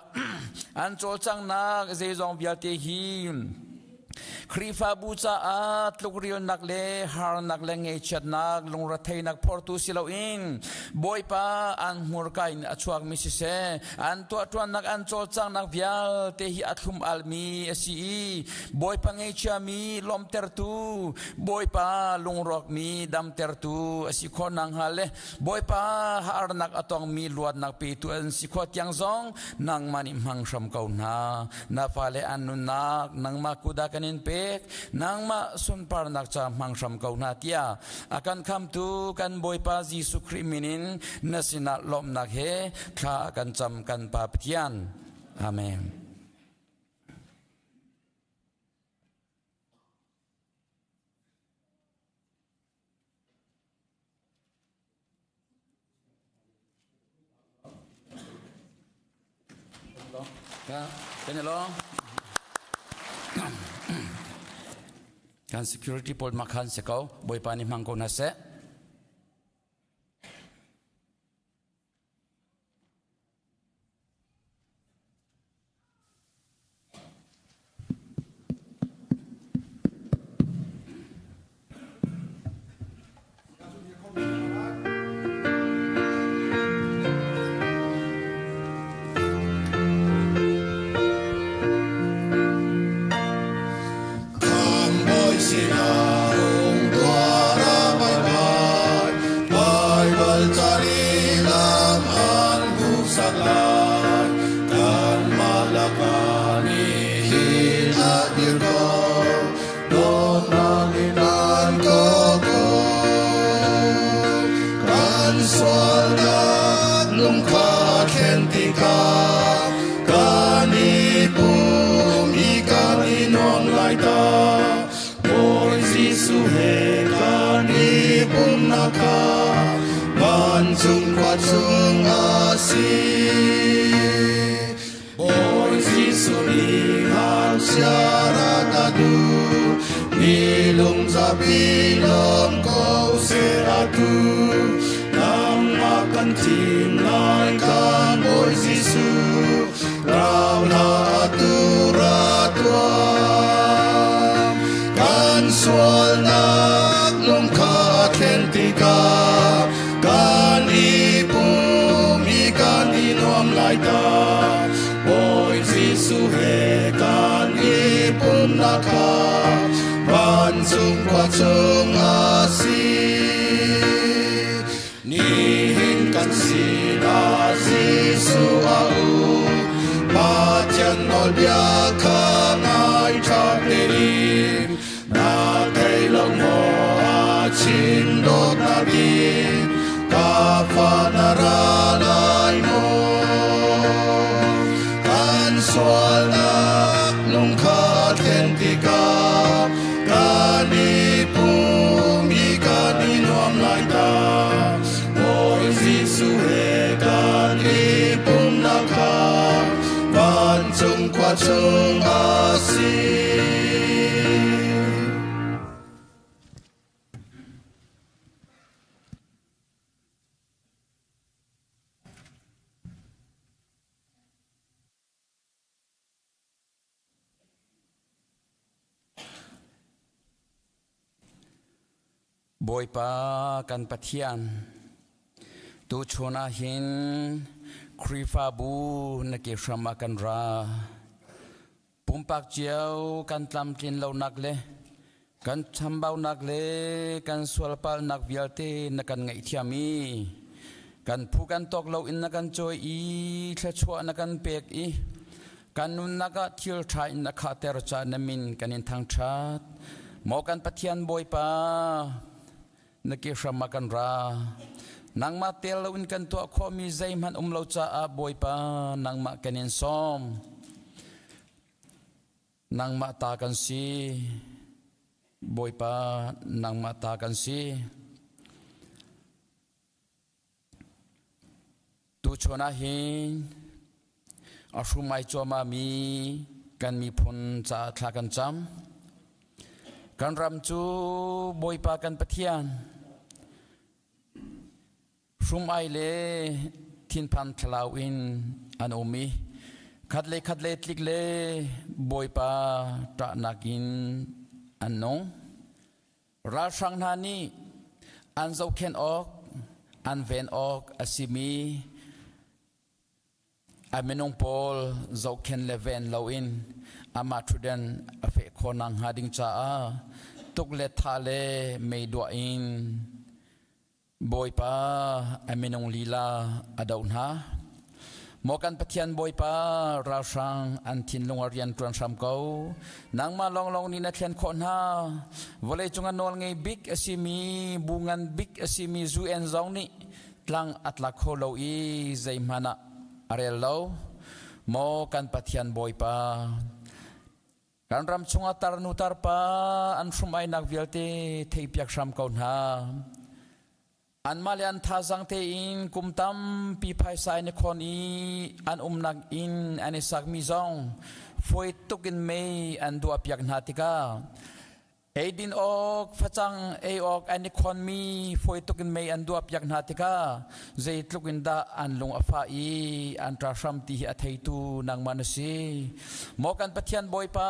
an cawlcanghnak zeizong vialte hi Khrihfabu caah tlukrilnak le harnak le ngeichiatnak lungretheihnak phortu si loin Bawipa an hmurka in a chuakmi siseh an tuahṭuannak an cawlcanghnak vialte hi a thlum almi a si i Bawipa ngeichiami lawmtertu Bawipa lungrawkmi damtertu a si khawh nakhnga le Bawipa harnak a tongmi luatnak petu an si khawh tiang zong nangmah nih hmang hram ko hna. Na fale an nunnak nangmah kuda kan in pek nangmah sunparnak ca hmang hram ko hna tiah a kan khamtu kan Bawipa Jesuh Khrih min in na sinah lawmhnak he thla kan cam kan Pa Pathian. Amen. Kan security pawl makhan si ko Bawipa nih hmang ko hna seh. Bawipa kan Pathian, tuchun ah hin Khrihfabu na ke hram ah kan ra. Pumpak cio kan tlamtlin lonak le kan chambaunak le kan sualpalnak vialte na kan ngaihthiam i kan phu kan tawk lo in na kan cawi i thluachuah na kan pek i Kan nunnak ah thil ṭha in a khahter caah na min kan in thangṭhat. Maw kan Pathian Bawipa, na ke hram ah kan ra. Nangmah tel loin kan tuah khawhmi zeihmanh um lo caah Bawipa nangmah kan in sawm. Nangmah ta kan si. Bawipa nangmah ta kan si. Tuchun ah hin a hrumai cuahmahmi kan miphun caah thla kan cam. Kan ram cu Bawipa kan Pathian hrumai le thinphan thlalau in an um i khat le khat le tlik le Bawipa ṭahnak in an nung. Ralhrang hna nih an zohkhenh awk, an ven awk a simi a minung pawl zohkhenh le ven loin amah ṭhutdan a feh khawh nakhnga ding caah tuk le thah le mei duah in Bawipa a minung lila a doh hna. Maw kan Pathian Bawipa ralhrang an thinlung a rian ṭuan hram ko. Nangmah lawnglawng nih na thlen khawh hna. Vawleicung a nawl ngei bik a simi bu ngan bik a simi UN zong nih tlang a tla kho lo i zeihmanh ah a rel lo. Maw kan Pathian Bawipa Kan ram chungah tarnu tarpa an hrum-ainak vialte theihpiak hram ko hna. Anmah le an thazaang tein kum tampi phaisa in i khawn i an umnak inn an i sakmi zong fawi tuk in mei an duahpiak hna tikah Eidin awk, facang ei awk an i khonmi fawi tuk in mei an duahpiak hna tikah zeitluk in dah an lung a fah i an ṭa hram ti hi a theitu nangmah na si. Maw kan Pathian Bawipa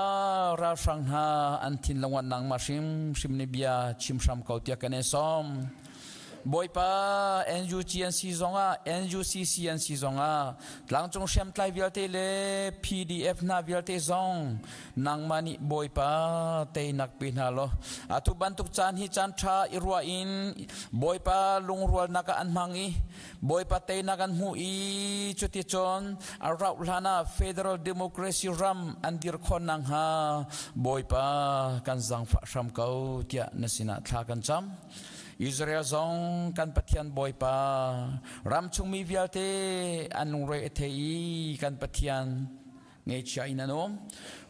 ralhrang hna an thinlung ah nangmah hrimhrim nih bia chim hram ko tiah kan in sawm. Bawipa NUG an si zongah NUCC an si zongah tlangcung hriamtlai vialte le PDF hna vialte zong nangmah nih Bawipa teinak pe hna law atu bantuk caan hi caan ṭha i ruah in Bawipa lungrualnak ah an hmang i Bawipa teinak an hmuh i cuticun a rauh hlan ah Federal Democracy ram an dir khawh nakhnga Bawipa kan zaangfah hram ko tiah na sinah thla kan cam. Israel zong kan Pathian Bawipa ramchungmi vialte an lungre a thei i kan Pathian ngeichia in an um.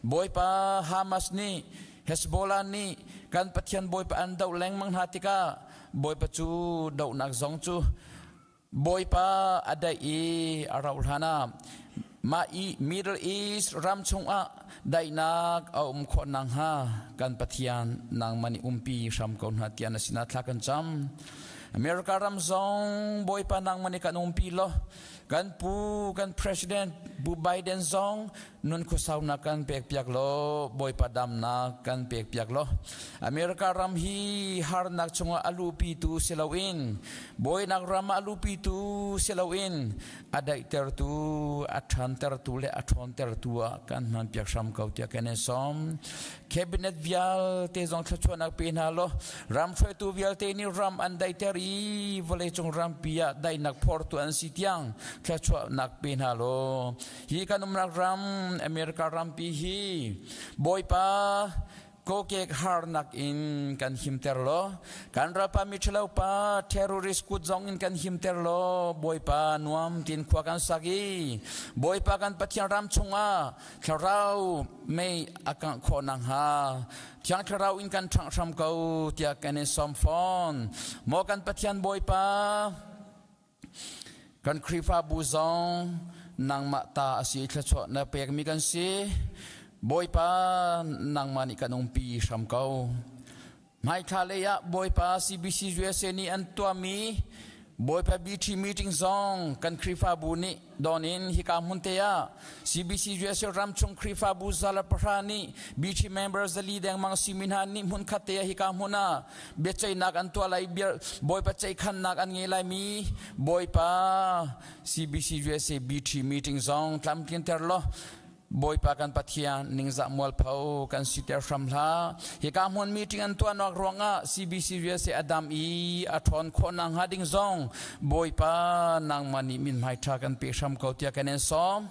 Bawipa Hamas nih Hezbollah nih kan Pathian Bawipa an doh lengmang hna tikah Bawipa cu dohnak zong cu Bawipa a daih i a rauh hlan ah mah i Middle East ram chungah daihnak a um khawh nakhnga kan Pathian nangmah nih umpi hram ko hna tiah na sinah thla kan cam. America ram zong Bawipa nangmah nih kan umpi law kan pu kan president Bu Biden zong nun khuasaunak kan pekpiak law Bawipa damnak kan pekpiak law America ram hi harnak chungah a luhpitu si loin bawinak ram ah a luhpitu si loin a daihtertu a ṭhantertu le a ṭhawntertu ah kan hmanpiak hram ko tiah kan in sawm cabinet vialte zong thluachuahnak pe hna law ram hruaitu vialte nih ram an daihter i vawleicung rampi ah daihnak phortu an si tiang thluachuahnak pe hna law Hi kan umnak ram America rampi hi Bawipa kokek harnak in kan himter law kan ralpa miṭhalo pa terrorist kut zong in kan himter law Bawipa nuam tin khua kan sak i Bawipa kan Pathian ram chungah thlarau mei a kangh khawh nakhnga Thiang Thlarau in kan ṭhangh hram ko tiah kan in sawm fawn. Maw kan Pathian Bawipa Kan Khrihfabu zong nangmah ta a si i thluachuah na pekmi kan si. Bawipa nangmah nih kan umpi hram ko. Hmaithla lei ah Bawipa CBC USA nih an tuahmi. Bawipa BT meeting zong kan Khrihfabu nih don in hika hmun te ah CBC USA ramchung Khrihfabu zala pahra nih BT member zali dengmang simi hna nih hmun khat te ah hika hmun ah biaceihnak an tuah lai Bawipa ceihkhannak an ngei lai mi Bawipa CBC USA BT meeting zong tlamtlinter law Bawipa kan Pathian ningzah mualpho kan siter hram hlah. Hika hmun meeting an tuahnak ruangah CBC USA a dam i a ṭhawn khawh nakhnga ding zong Bawipa nangmah nih mithmai ṭha kan pe hram ko tiah kan in sawm.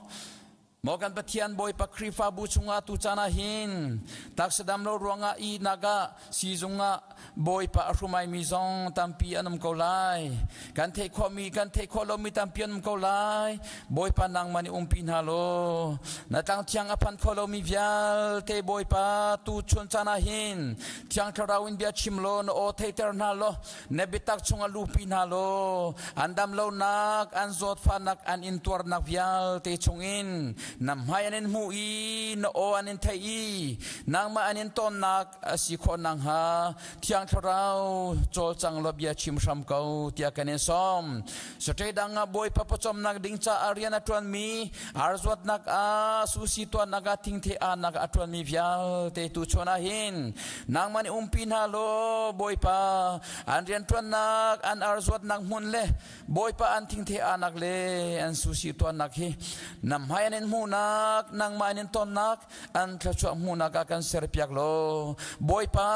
Maw kan Pathian Bawipa Khrihfabu chungah tu caan ah hin taksa dam lo ruangah ihnak ah siizung ah Bawipa a hrumaimi zong tampi an um ko lai. Kan theih khawhmi, kan theih khawh lomi tampi an um ko lai. Bawipa nangmah nih umpi hna law, na tlang thiang a phan kho lomi vialte Bawipa tu chun caan ah hin Thiang Thlarau in bia chim law na aw theihter hna law na biatak chungah luhpi hna law an dam lonak, an zawtfahnak, an intuarnak vialte chungin na hmai an in hmuh i na aw an in theih i nangmah an in tawnnak a si khawh nakhnga Thiang Thlarau cawlcang law bia chim hram ko tiah kan in sawm. Sate dang ah Bawipa pawcawmnak ding caah rian a ṭuanmi, arzuatnak ah, susi tuahnak ah, thingthei ahnak a ṭuanmi vialte tu chuan ah hin nangmah nih umpi hna law Bawipa an rianṭuannak, an arzuatnak hmun le Bawipa an thingthei ahnak le an susi tuahnak hi na hmai an in hmuhnak, nangmah an in tonnak, an thluachuah hmuhnak ah kan serpiak law Bawipa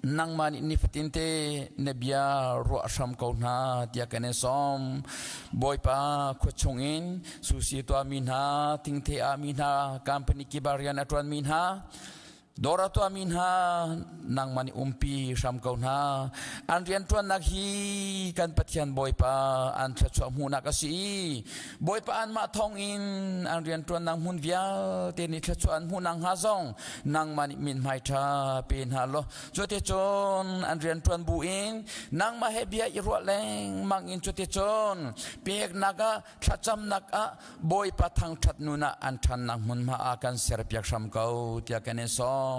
nangmah nih nifatin te na bia ruah hram ko hna tiah kan in sawm. Bawipa khua chungin susi tuahmi hna, thingthei ahmi hna, company kiba rian a ṭuanmi hna, Dawr a tuahmi hna nangmah nih umpi hram ko hna. An rianṭuannak hi kan Pathian Bawipa an thluachuah hmuhnak a si i Bawipa anmah thawngin an rianṭuannak hmun vialte nih thluachuah an hmuhnak hnga zong nangmah nih mithmai ṭha pe hna law cuticun an rianṭuan bu in nangmah he bia i ruah lengmang in cuticun peknak ah thlacamnak ah Bawipa thangṭhat nun ah an ṭhannak hmunhma ah kan serpiak hram ko tiah kan in sawm.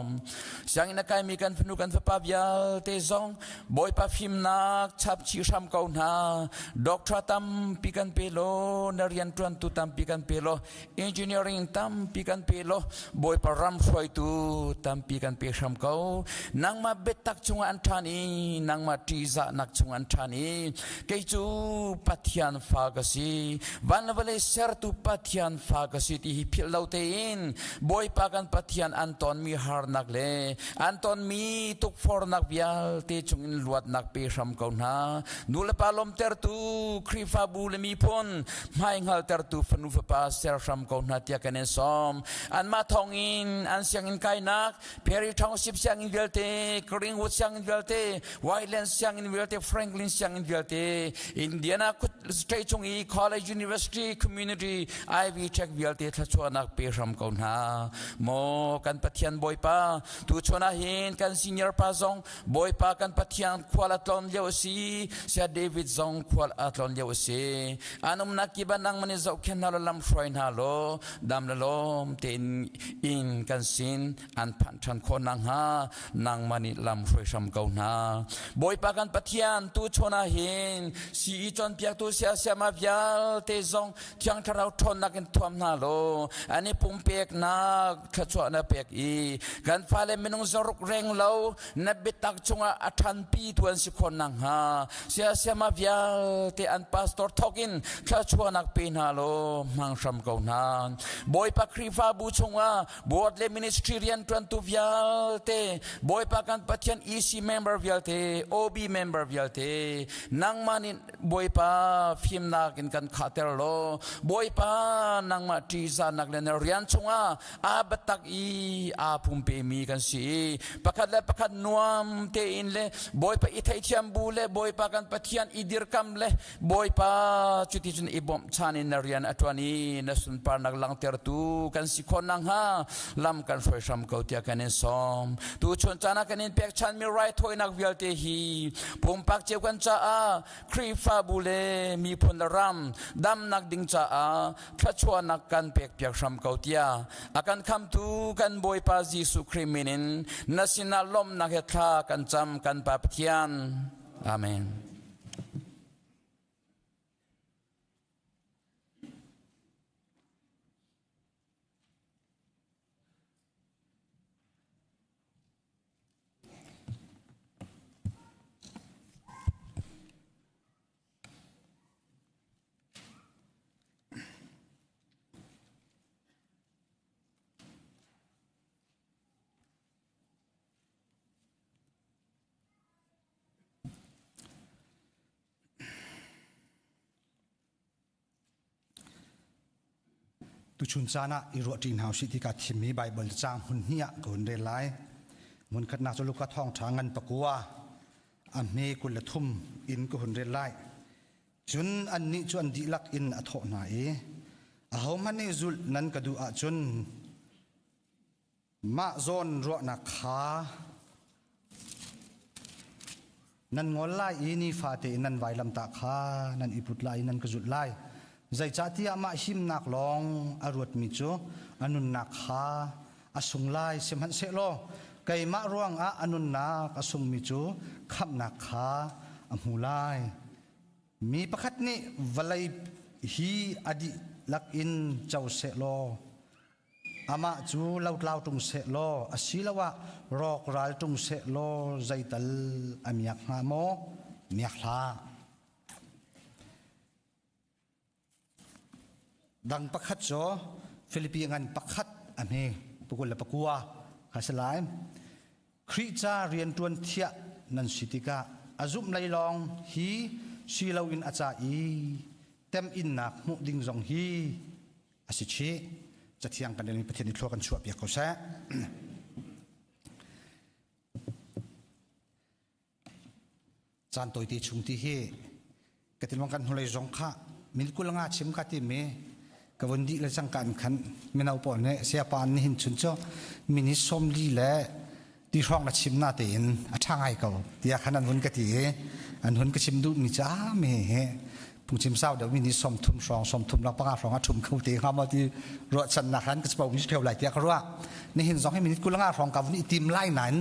Sianginn a kaimi kan fanu kan fapa vialte zong Bawipa fimnak chapchih hram ko hna. Doctor tampi kan pe law, na rianṭuantu tampi kan pe law, engineering tampi kan pe law, Bawipa ram hruaitu tampi kan pe hram ko. Nangmah biatak chungah an ṭhan i nangmah ṭihzahnak chungah an ṭhan i kei cu Pathian fa ka si van le vawlei sertu Pathian fa ka si ti hi philh lo tein Bawipa kan Pathian an tonmi harnak le an tonmi tukforhnak vialte chungin luatnak pe hram ko hna. Nu le pa lawmtertu Khrihfabu le miphun hmaihngaltertu fanu fapa ser hram ko hna tiah kan in sawm. Anmah thawngin an sianginn kainak Perry Township sianginn vialte, Greenwood sianginn vialte, Whiteland sianginn vialte, Franklin sianginn vialte, Indiana state chung i college, university, community, Ivy Tech vialte thluachuahnak pe hram ko hna. Maw kan Pathian Bawipa, tu chun ah hin kan senior pa zong Bawipa kan Pathian khual a tlon lio a si, Sia David zong khual a tlon lio a si. An umnak kip ah nangmah nih zohkhenh hna law lam hruai hna law dam le lawm tein inn kan sin an phanh ṭhan khawh nakhnga nangmah nih lam hruai hram ko hna. Bawipa kan Pathian tu chun ah hin sii cawnpiaktu siasiama vialte zong Thiang Thlarau ṭhawnnak in thuam hna law an i pumpeknak thluachuah na pek i kan fale minung zaruk reng lo na biatak chungah a ṭhanpi tu an si khawh nakhnga siasiama vialte an pastor thawk in thluachuahnak pe hna law hmang hram ko hna. Bawipa Khrihfabu chungah board le ministry rianṭuantu vialte Bawipa kan Pathian EC member vialte OB member vialte nangmah nih Bawipa fimnak in kan khahter law Bawipa nangmah ṭihzahnak le na rian chungah aa biatak i aa pumpemi kan si i pakhat le pakhat nuam tein le Bawipa i theihthiam bu le Bawipa kan Pathian i dirkam le Bawipa cuticun i bawmhchan in na rian a ṭuan i na sunparnak langhtertu kan si khawh nakhnga lam kan hruai hram ko tiah kan in sawm. Tuchun caan ah kan in pekchanmi raithawinak vialte hi pumpak cio kan caah Khrihfabu le miphun le ram damnak ding caah thluachuahnak kan pekpiak hram ko tiah a kan khamtu kan Bawipa Jesuh Khrih min in na sinah lawmhnak he thla kan cam kan Pa Pathian. Amen. Tuchun caan ah i ruahṭi hna usih ti kaa thimmi Baibal caang hmun hnih ah ka hun rel lai. Hmun khatnak cu Luka thawngṭha ngan pakua a hme 23 in ka hun rel lai. Cun annih cu an dihlak in a thawh hna i, Ahohmanh nih zulh nan ka duh ahcun Mah zawn ruahnak kha nan ngol lai i nifate in nan vailamtah kha nan i put lai i nan ka zulh lai. Zeicahtiah mah himnak lawng a ruatmi cu a nunnak kha a sung lai. Sihmanhsehlaw keimah ruangah a nunnak a sungmi cu khamhnak kha a hmu lai. Mi pakhat nih vawlei hi a dihlak in co sehlaw Amah cu lotlau ṭung sehlaw asiloah rawkral ṭung sehlaw zeital a miak hnga maw? Miak hlah. Dang pakhat cu Filipi ngan pakhat a hme 29 kha si lai. Khrih ca rianṭuan thiah nan si tikah a zumh lei lawng hi si loin a ca i temhinnak hmuh ding zong hi a si chih. Cathiang kan relmi Pathian nih thlua kan chuahpiak ko seh. Caan tawite chung ti hi ka tilmang kan hnulei zong kha min kul nga chim ka ti mi ka vun dih le cangka in khan mino pawl nih siapa an nihin chun cu minute 40 le ti hrawng na chim na tein a ṭha ngai ko tiah khan an vun ka ti i an hun ka chim duh mi ca mi hi phungchim sau deuh mi nih 30 hrawng 35 hrawng a ṭhum kho te hnga maw ti ruahchannak han ka chpo mi ṭheu lai tiah ka ruah. Nihin zong hi minute 25 hrawng ka vun i tim lai nain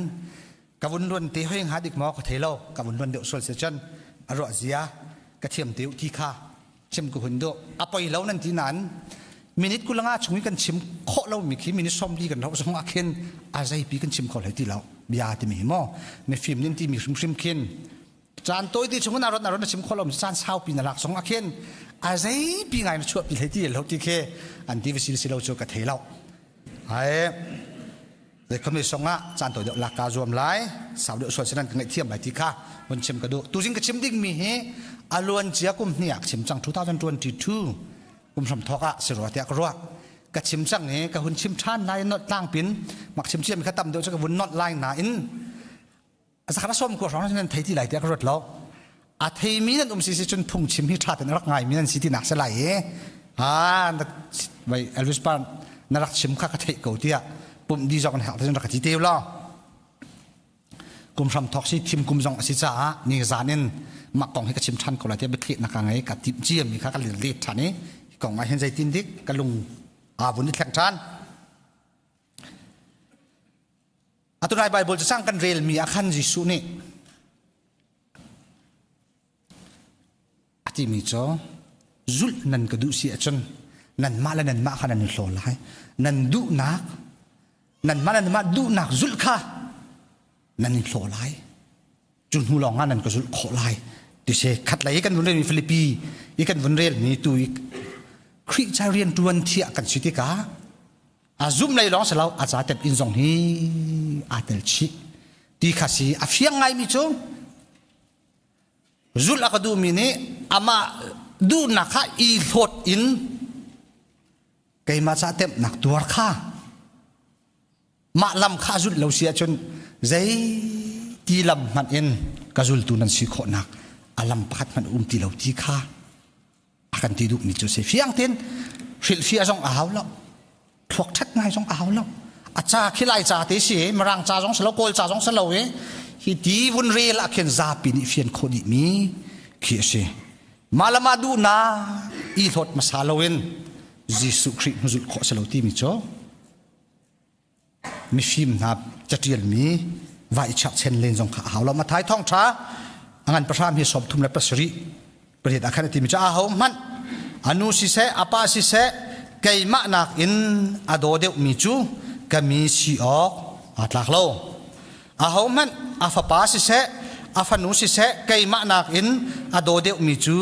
ka vun luan te hoi hnga dik maw ka thei lo. Ka vun luan deuh sual si cun a ruah zia ka thiam te ti kha chim ka hun duh. A poi lo nan ti nain minute 25 chung i kan chim khawh lo mi khi minute 40 kan rauh zong ah khin a zeipi kan chim kho hlei ti lo. Bia timi hi maw mifim nin ti mi hrimhrim khin caan tawi ti chung in aron aron na chim khawh lo caan saupi na lak zong ah khin a zeipi ngai na chuahpi hlei ti lo ti khi an ti va si lo cu ka thei lo. Ai Zeikhom song ah caan tawi deuh lak kaa zuam lai, sau deuh sual sinan ka ngaihthiam lai ti kha vun chim ka duh. Tuzing ka chim ding mi hi a luan cia kum hnih ah ka chim cang 2022 kum hram thawk ah si rua tiah ka ruah. Ka chim cang i ka hun chim ṭhan lai not tlangpin mak chim cia mi kha tam deuh cu ka vun not lai nain zakhat a 90 hrawng nan thei ti lai tiah ka ruat lo. A theimi nan um si si cun phungchim hi ṭha tein rak ngaimi nan si tinak si lai i ah vai Elvis pa na rak chim kha ka theih ko tiah pumh di zong hak rak ka ti te lo. Kum hram thok si thim kum zong a si caah ni zan in mah kong hi ka chim ṭhan ko lai tiah biathli nak ka ngei ka timh cia mi kha ka let ṭhan i kong ah hin zeitin dik ka lung aa vun i thleng ṭhan. Atu nai Bible cacang kan relmi ah khan Jesuh nih a timi cu zulh nan ka duh si ahcun nanmah le nanmah kha nan i hlaw lai. Nan duhnak nanmah le nanmah duhnak zulh kha nan i hlaw lai. Cu hnu lawng ah nan ka zulh khawh lai. Ti si khat lei kan vun relmi Filipi i kan vun relmi tu i Khrih ca rianṭuan thiah kan si tikah a zum lei lawng si lo a ca tep in zong hi aa tel chih ti kha si. A fiang ngaimi cu zulh a ka duhmi nih amah duhnak kha i hlawt in keimah ca temhnak tuar kha mah lam kha zulh lo si ahcun zei ti lam hmanh in ka zultu nan si khawhnak a lam pakhat hmanh um ti lo ti kha a kan ti duhmi cu si. Fiang tein hrilhfiah zong a hau lo, thluak ṭhat ngai zong a hau lo. A ca khi lai ca te si, mirang ca zong si lo, kawl ca zong si lo i hi ti vun rel ah khin zapi nih fian khawh dih mi khi a si. Mah le mah duhnak i hlawt hmasa loin Jesuh Khrih hnuzulh khawh si lo timi cu mifim hna catialmi va i chakchen len zong kha a hau lo. Mathai thawngṭha a ngan pahram hi 37 pariat ah khan a timi cu aho hmanh a nu siseh a pa siseh keimah nakin a daw deuhmi cu ka mi si awk aa tlak lo. Aho hmanh a fapa siseh a fanu siseh keimah nakin a daw deuhmi cu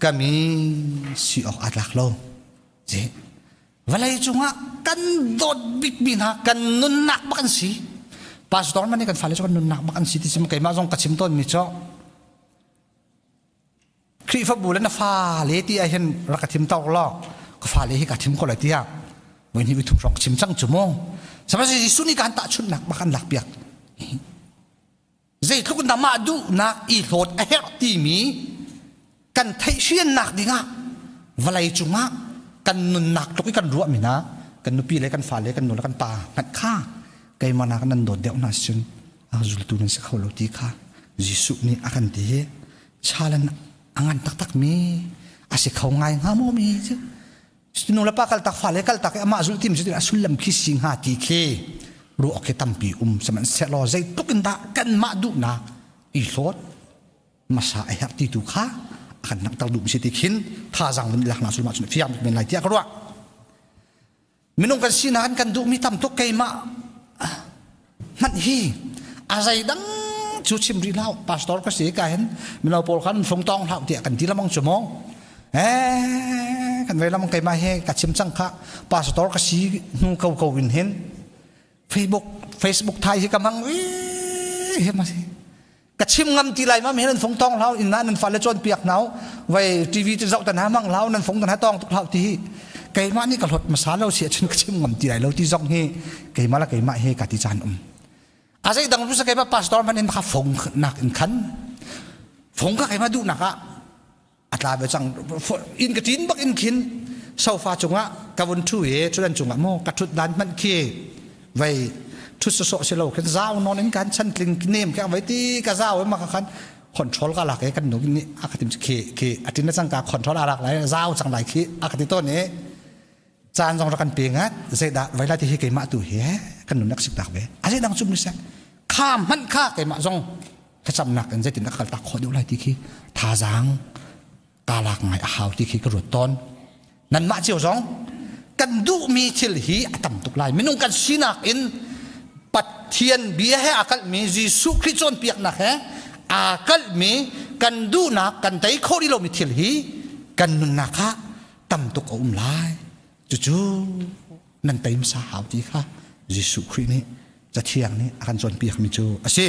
ka mi si awk aa tlak lo. Vawlei cungah kan dawt bikmi hna kan nunnak bak an si. Pastor man nih kan fale cu kan nunnak bak an si ti sim keimah zong ka chim tawnmi cu Khrihfabu le na fale ti ah hin rak ka thim tawk law ka fale hi ka thim ko lai tiah. Voi hnih voi thum hrawng chim cang cu mu. Sihmanhsehlaw Jesuh nih kan tahchunhnak bak an lakpiak. Zeitluk in dah mah duhnak i hlawt a herh timi kan theihfiannak dingah vawlei cungah kan nunnak tluk i kan ruahmi hna kan nupi le kan fale kan nu le kan pa hmanh kha keimah nak nan dawt deuh hna cun a zultu nan si kho lo ti kha Jesuh nih a kan ti hi challenge a ngan taktak mi a si kho ngai hnga maw mi cu nu le pa kaltak fale kaltak i amah zulh tim cu a sullam khi si hnga ti khi ruah awk hi tampi um sihmanhsehlaw zeitluk in dah kanmah duhnak i hlawt masa a herh ti tu kha a kan langhter duh si ti khin thazaang vun lak na sulma cun fiang men lai tiah ka ruah minung kan sinak in kan duhmi tam tuk keimah hmanh hi a zeidang cu chim rih hlah pastor ka si ka hin mino pawl khan fung tong hlah tiah kan ti lamang cu maw eh kan vei lamang keimah he ka chim cang kha pastor ka si hnu ko ko in hin Facebook Facebook thai hi ka mang hi ma si ka chim ngam ti lai ma mi nan fung tong hlau in na nan fale cawn piak nau vai TV cu zoh tan ha mang hlau nan fung tan ha tong tuk hlau ti hi keimah nih ka hlot masa lo si achin ka chim ngam ti lai lo ti zong hi keimah la keimah he ka ti caan um a zei dang sa keimah pastor man in kha fung nak in khan fung ka keimah duh nak ah a tla ve cang inn ka ṭin bak in khin sofa cungah ka vun ṭhu i ṭhutdan cungah maw ka ṭhut dan hmanh khi vei ṭhut sawsawh si lo khin zau nawn in kan chan tling nem ke vei ti ka zau ma ka khan control ka lak i kan nu nih a ka tim khi khi a ṭin na cang ka control a lak lai zau cang lai khi a ka ti tawn i caan zong rak kan pe ngat zeidah vai lai ti hi keimah tu hi kan nunnak sik tak ve a zeidang cum ni seh kha hmanh kha keimah zong thlacamnak in zeitin a kal tak khawh deuh lai ti khi thazaang kaa lak ngai a hau ti khi ka ruat tawn nanmah cio zong kan duhmi thil hi a tam tuk lai minung kan sinak in Pathian bia he aa kalhmi Jesuh Khrih cawnpiaknak he aa kalhmi kan duhnak kan tei khawh rih lomi thil hi kan nunnak ah tam tuk a um lai cucu nan tei hmasa hau ti kha Jesuh Khrih nih Cathiang nih a kan cawnpiakmi cu a si.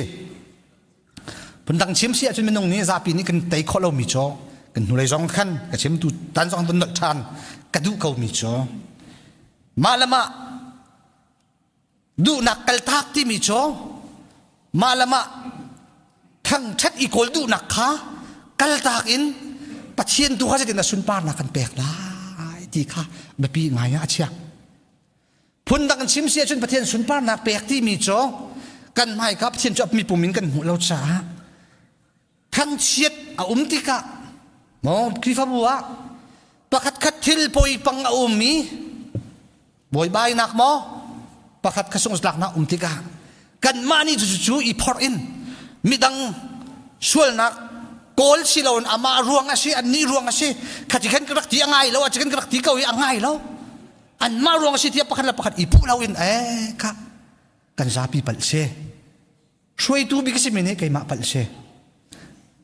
Phundang chim si ahcun minung nih zapi nih kan tei khawh lomi cu kan hnulei zong khan ka chim tu tan zong vun nolh ṭhan ka duh komi cu mah le mah duhnak kaltak timi cu mah le mah thangṭhat i kawl duhnak kha kaltak in Pathian tu kha zeitin a sunparnak kan pek lai ti kha biapi ngai ah a chiah. Phundang in chim si ahcun Pathian sunparnak pek timi cu kan hmaika Pathian cu mipum in kan hmuh lo caah thangchiat a um tikah maw Khrihfabu ah pakhat khat thil poi pang a um i buaibainak maw pakhat kha sungtlaknak um tikah kanmah nih cu cu i phorh in midang sualnak kawl si loin amah ruang a si annih ruang a si khati khan ka rak ti a ngai lo a khan ka rak ti ko i a ngai lo anmah ruang a si tiah pakhat le pakhat i puh loin eh kha kan zapi palh si hruaitu bik a simi nih keimah palh si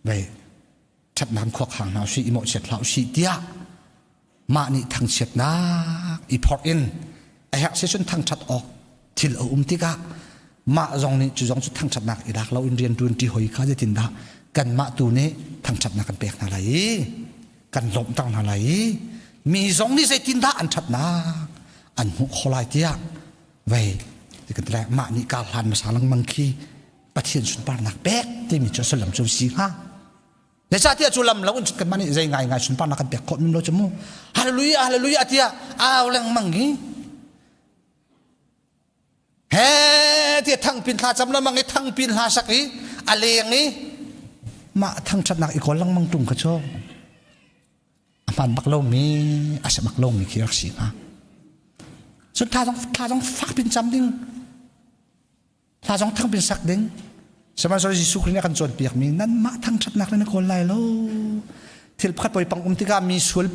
vei ṭhatnak khuak hang hna usih i mawhchiat hlah usih tiah mah nih thangchiatnak i phorh in a herh si cun thangṭhat awk thil a um tikah mah zong nih cu zong cu thangṭhatnak i lak loin rian ṭuan ṭi hoi kha zeitindah kanmah tu nih thangṭhatnak kan pek hna lai i kan lawmhter hna lai i mi zong nih zeitindah an ṭhatnak an hmuh khawh lai tiah vei kan ti lai mah nih kar hlan hmasa lengmang khi Pathian sunparnak pek timi cu sullam cu si hnga Zeicahtiah cu lam lo in kanmah nih zei ngai ngai sunparnak kan pek khawh min lo cu mu hallelujah hallelujah tiah au lengmang hi he tiah thangpin thla cam lengmang i thangpin hla sak i a leng i mah thangṭhatnak i kawl lengmang ṭung kha cu a hmaan bak lomi a si bak lomi khi rak si hnga cun thla zong thla zong fak pin cam ding Hla zong thangpin sak ding. Sihmanhsehlaw Jesuh Khrih nih a kan cawnpiakmi nanmah thangṭhatnak le na kawl lai lo. Thil pakhat poi pang um tikah mi sual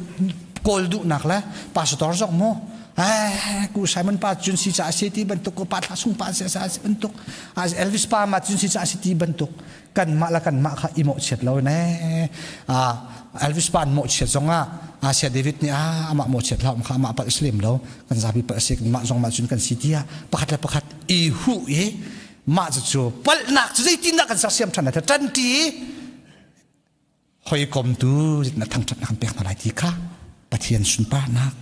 kawl duhnak le pastor zong mu eh ku Simon pa cun si ca si ti bantuk ku pa thla sung pa si sa si bantuk Elvis pa ma cun si ca si ti bantuk kanmah le kanmah kha i mawhchiat lo ne Elvis pa an mawhchiat zongah Asia David nih ah amah mawhchiat hlah kha amah palh si lem lo kan zapi palh si mah zong mah cun kan si tiah pakhat le pakhat i hu i mah cu palhnak cu zeitindah kan sersiam ṭhan lai ṭanṭi hawikom tu na thangṭhatnak kan pek hna lai ti kha Pathian sunparnak.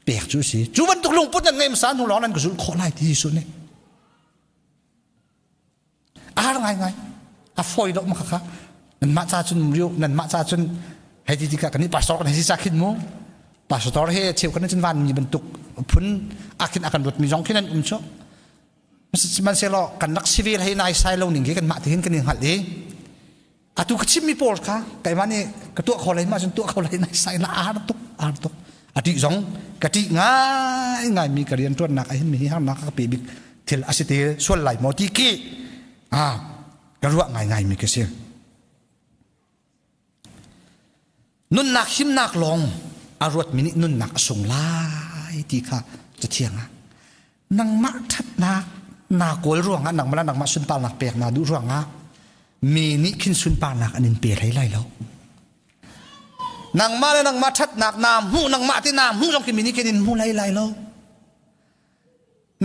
Pek cu si. Cu bantuk lungput nan ngeih hmasa hnu lawng nan ka zulh khawh lai ti Jesuh nih. A har ngaingai. A fawi lo ma kha. Nanmah ca cun riu nanmah ca cun hei ti tikah kan nih pastor kan hei si ca khin mu. Pastor he cheu kan cun van mi bantuk phun akhin akan ruat mi zong khin an um chu. Sihmanhsehlaw kan rak si ve hlei nai sai lo ning hi kanmah te hin kan i hngalh i atu ka chimmi pawl kha keimah nih ka tuah kho lai ma cun tuah kho lai nai sai la ar tuk ar tuk a ṭih zong ka ṭih ngai ngai mi ka rian ṭuannak ah hin mi hi harnak ka pe bik thil a si te sual lai maw ti khi a ka ruah ngai ngai mi ka si. Nunnak himnak lawng a ruatmi nih nunnak a sung lai ti kha cathiang ah nangmah ṭhatnak naa kawl ruangah nangmah le nangmah sunparnak pek naa duh ruangah mi nih khin sunparnak an in pe hlei lai lo. Nangmah le nangmah ṭhatnak naa hmuh nangmah ti naa hmuh zong khi mi nih khin in hmu hlei lai lo.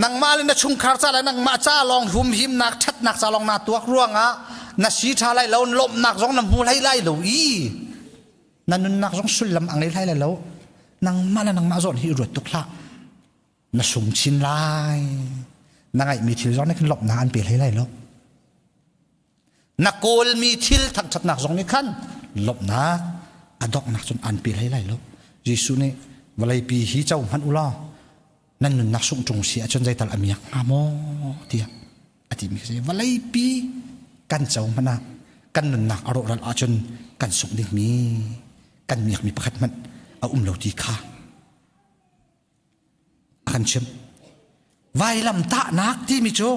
Nangmah le na chungkhar ca le nangmah ca lawng humhimnak ṭhatnak ca lawng naa tuak ruangah na si ṭha lai lo lawmhnak zong na hmu hlei lai lo i na nunnak zong sullam a ngei hlei lai lo nangmah le nangmah zawn hi i ruat tuk hlah na sung chin lai na ngaihmi thil zong nih khin lawmhnak an pe hlei lai lo na kawlmi thil thangṭhatnak zong nih khan lawmhnak a donghnak cun an pe hlei lai lo Jesuh nih vawleipi hi co hmanh u law nan nunnak sungh ṭung si ahcun zeital a miak hnga maw tiah a timi khi si vawleipi kan co hmanh ah kan nunnak a rawhral ahcun kan sungh dingmi kan miakmi pakhat hmanh a um lo ti kha a kan chimh vailam tahnak timi cu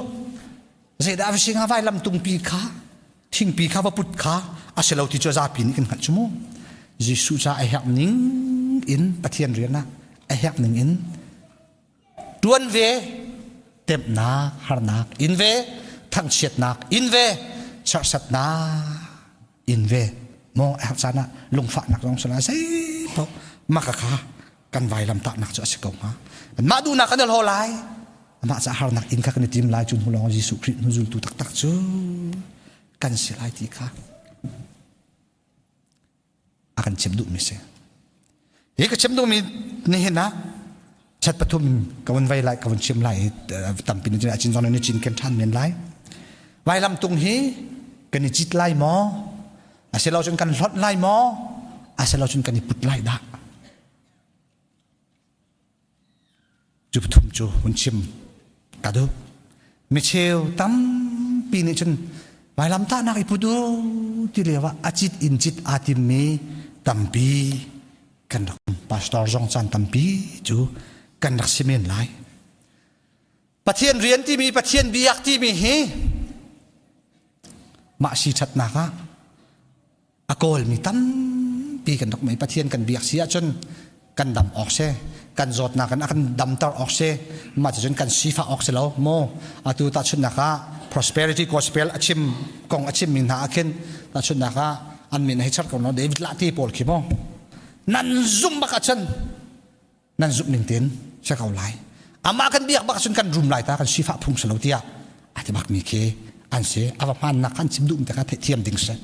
zeidah va si hnga vailam tungpi kha thingpi kha va put kha a si lo ti cu zapi nih kan hngalh cu mu Jesuh ca a herh ning in Pathian rian ah a herh ning in tuan ve temhnak harnak in ve thangchiatnak in ve serhsatnak in ve maw a herh caan ah lungfahnak zong sala zei paoh maka kha kan vailam tahnak cu a si ko hnga mah duhnak kan i lai amah ca harnak in kha kan i tim lai cu hnu lawng Jesuh Khrih hnu zultu taktak cu kan si lai ti kha a kan chim duhmi si hi ka chim duhmi nihin ah chat pathum ka vun vei lai ka vun chim lai tampi ni cin zong ni cin ken than men lai vailam tung hi kan i cit lai maw asilo cun kan hlot lai maw asilo cun kan i put lai dah Cu pathum cu hun chim ka duh. Micheu tampi nih cun vailamtahnak i put u ti lio ah a cit in cit aa timmi tampi kan rak um. Pastor zong caan tampi cu kan rak si men lai. Pathian rian timi Pathian biak timi hi mah si ṭhatnak ah a kawlmi tampi kan rak mei Pathian kan biak si ahcun kan dam awk si kan zawtnak in a kan damter awk si mah cucun kan sifah awk si lo mu atu tahchunhnak ah prosperity gospel a chim kong a chimmi hna ah khin tahchunhnak ah an min hei char ko no David Lahti pawl khi mu nan zumh bak ahcun nan zumh ning tein si ko lai amah kan biak bak cun kan rum lai ta kan sifah phung si lo tiah a ti bak mi khi an si a va hmannak kan chim duh te kha thiam ding si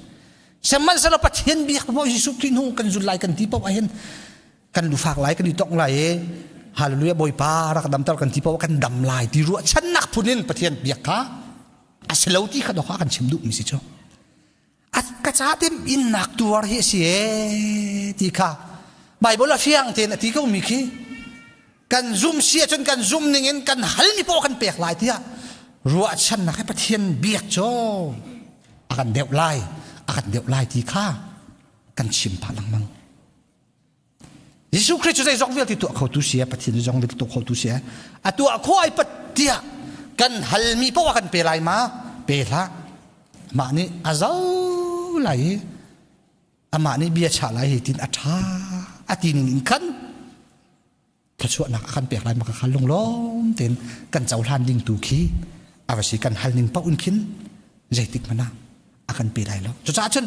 sihmanhsehlaw Pathian biak paoh Jesuh Khrih hnu kan zul lai kan ti paoh ahhin kan lufak lai kan i tong lai i hallelujah bawipa rak damter kan ti paoh kan dam lai ti ruahchannak phun in Pathian biak kha a si lo ti kha dawh kan chim duh mi si cu ka ca te innak tuar hi a si ee ti kha Bible a fiang tein a ti ko mi khi kan zum si ahcun kan zum ning in kan halmi paoh kan pek lai tiah ruahchannak he Pathian biak cu a kan deuh lai a kan deuh lai ti kha kan chim phah lengmang Jesuh Khrih cu zeizong vialte tuah khotu si Pathian zeizong vialte tuah khotu si a tuah khawh ai pat tiah kan halmi paoh a kan pe lai ma pe hlah mah nih a zo lai i amah nih bia chah lai hi tin a ṭha a ti ning in khan thluachuahnak a kan pek lai ma kha lunglawm tein kan cohlan ding tu khi a va si kan hal ning paoh in khin zeitik hmanh ah a kan pe lai lo cucaah cun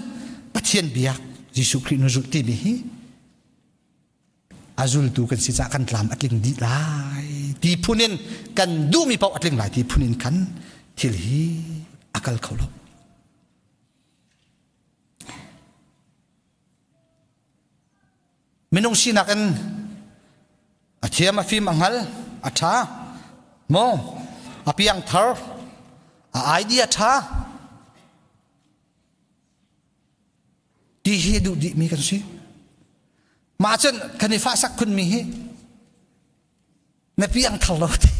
Pathian biak Jesuh Khrih nu zulh timi hi a zultu kan si caah kan tlam a tling dih lai ti phun in kan duhmi paoh a tling lai ti phun in khan thil hi a kal kho lo minung sinak in. A thiam a fim a hngal a ṭha maw a piang thar a idea ṭha ti hi duh dih mi kan si. Mah cun kan i fahsak khun mi hi na piang thar lo ti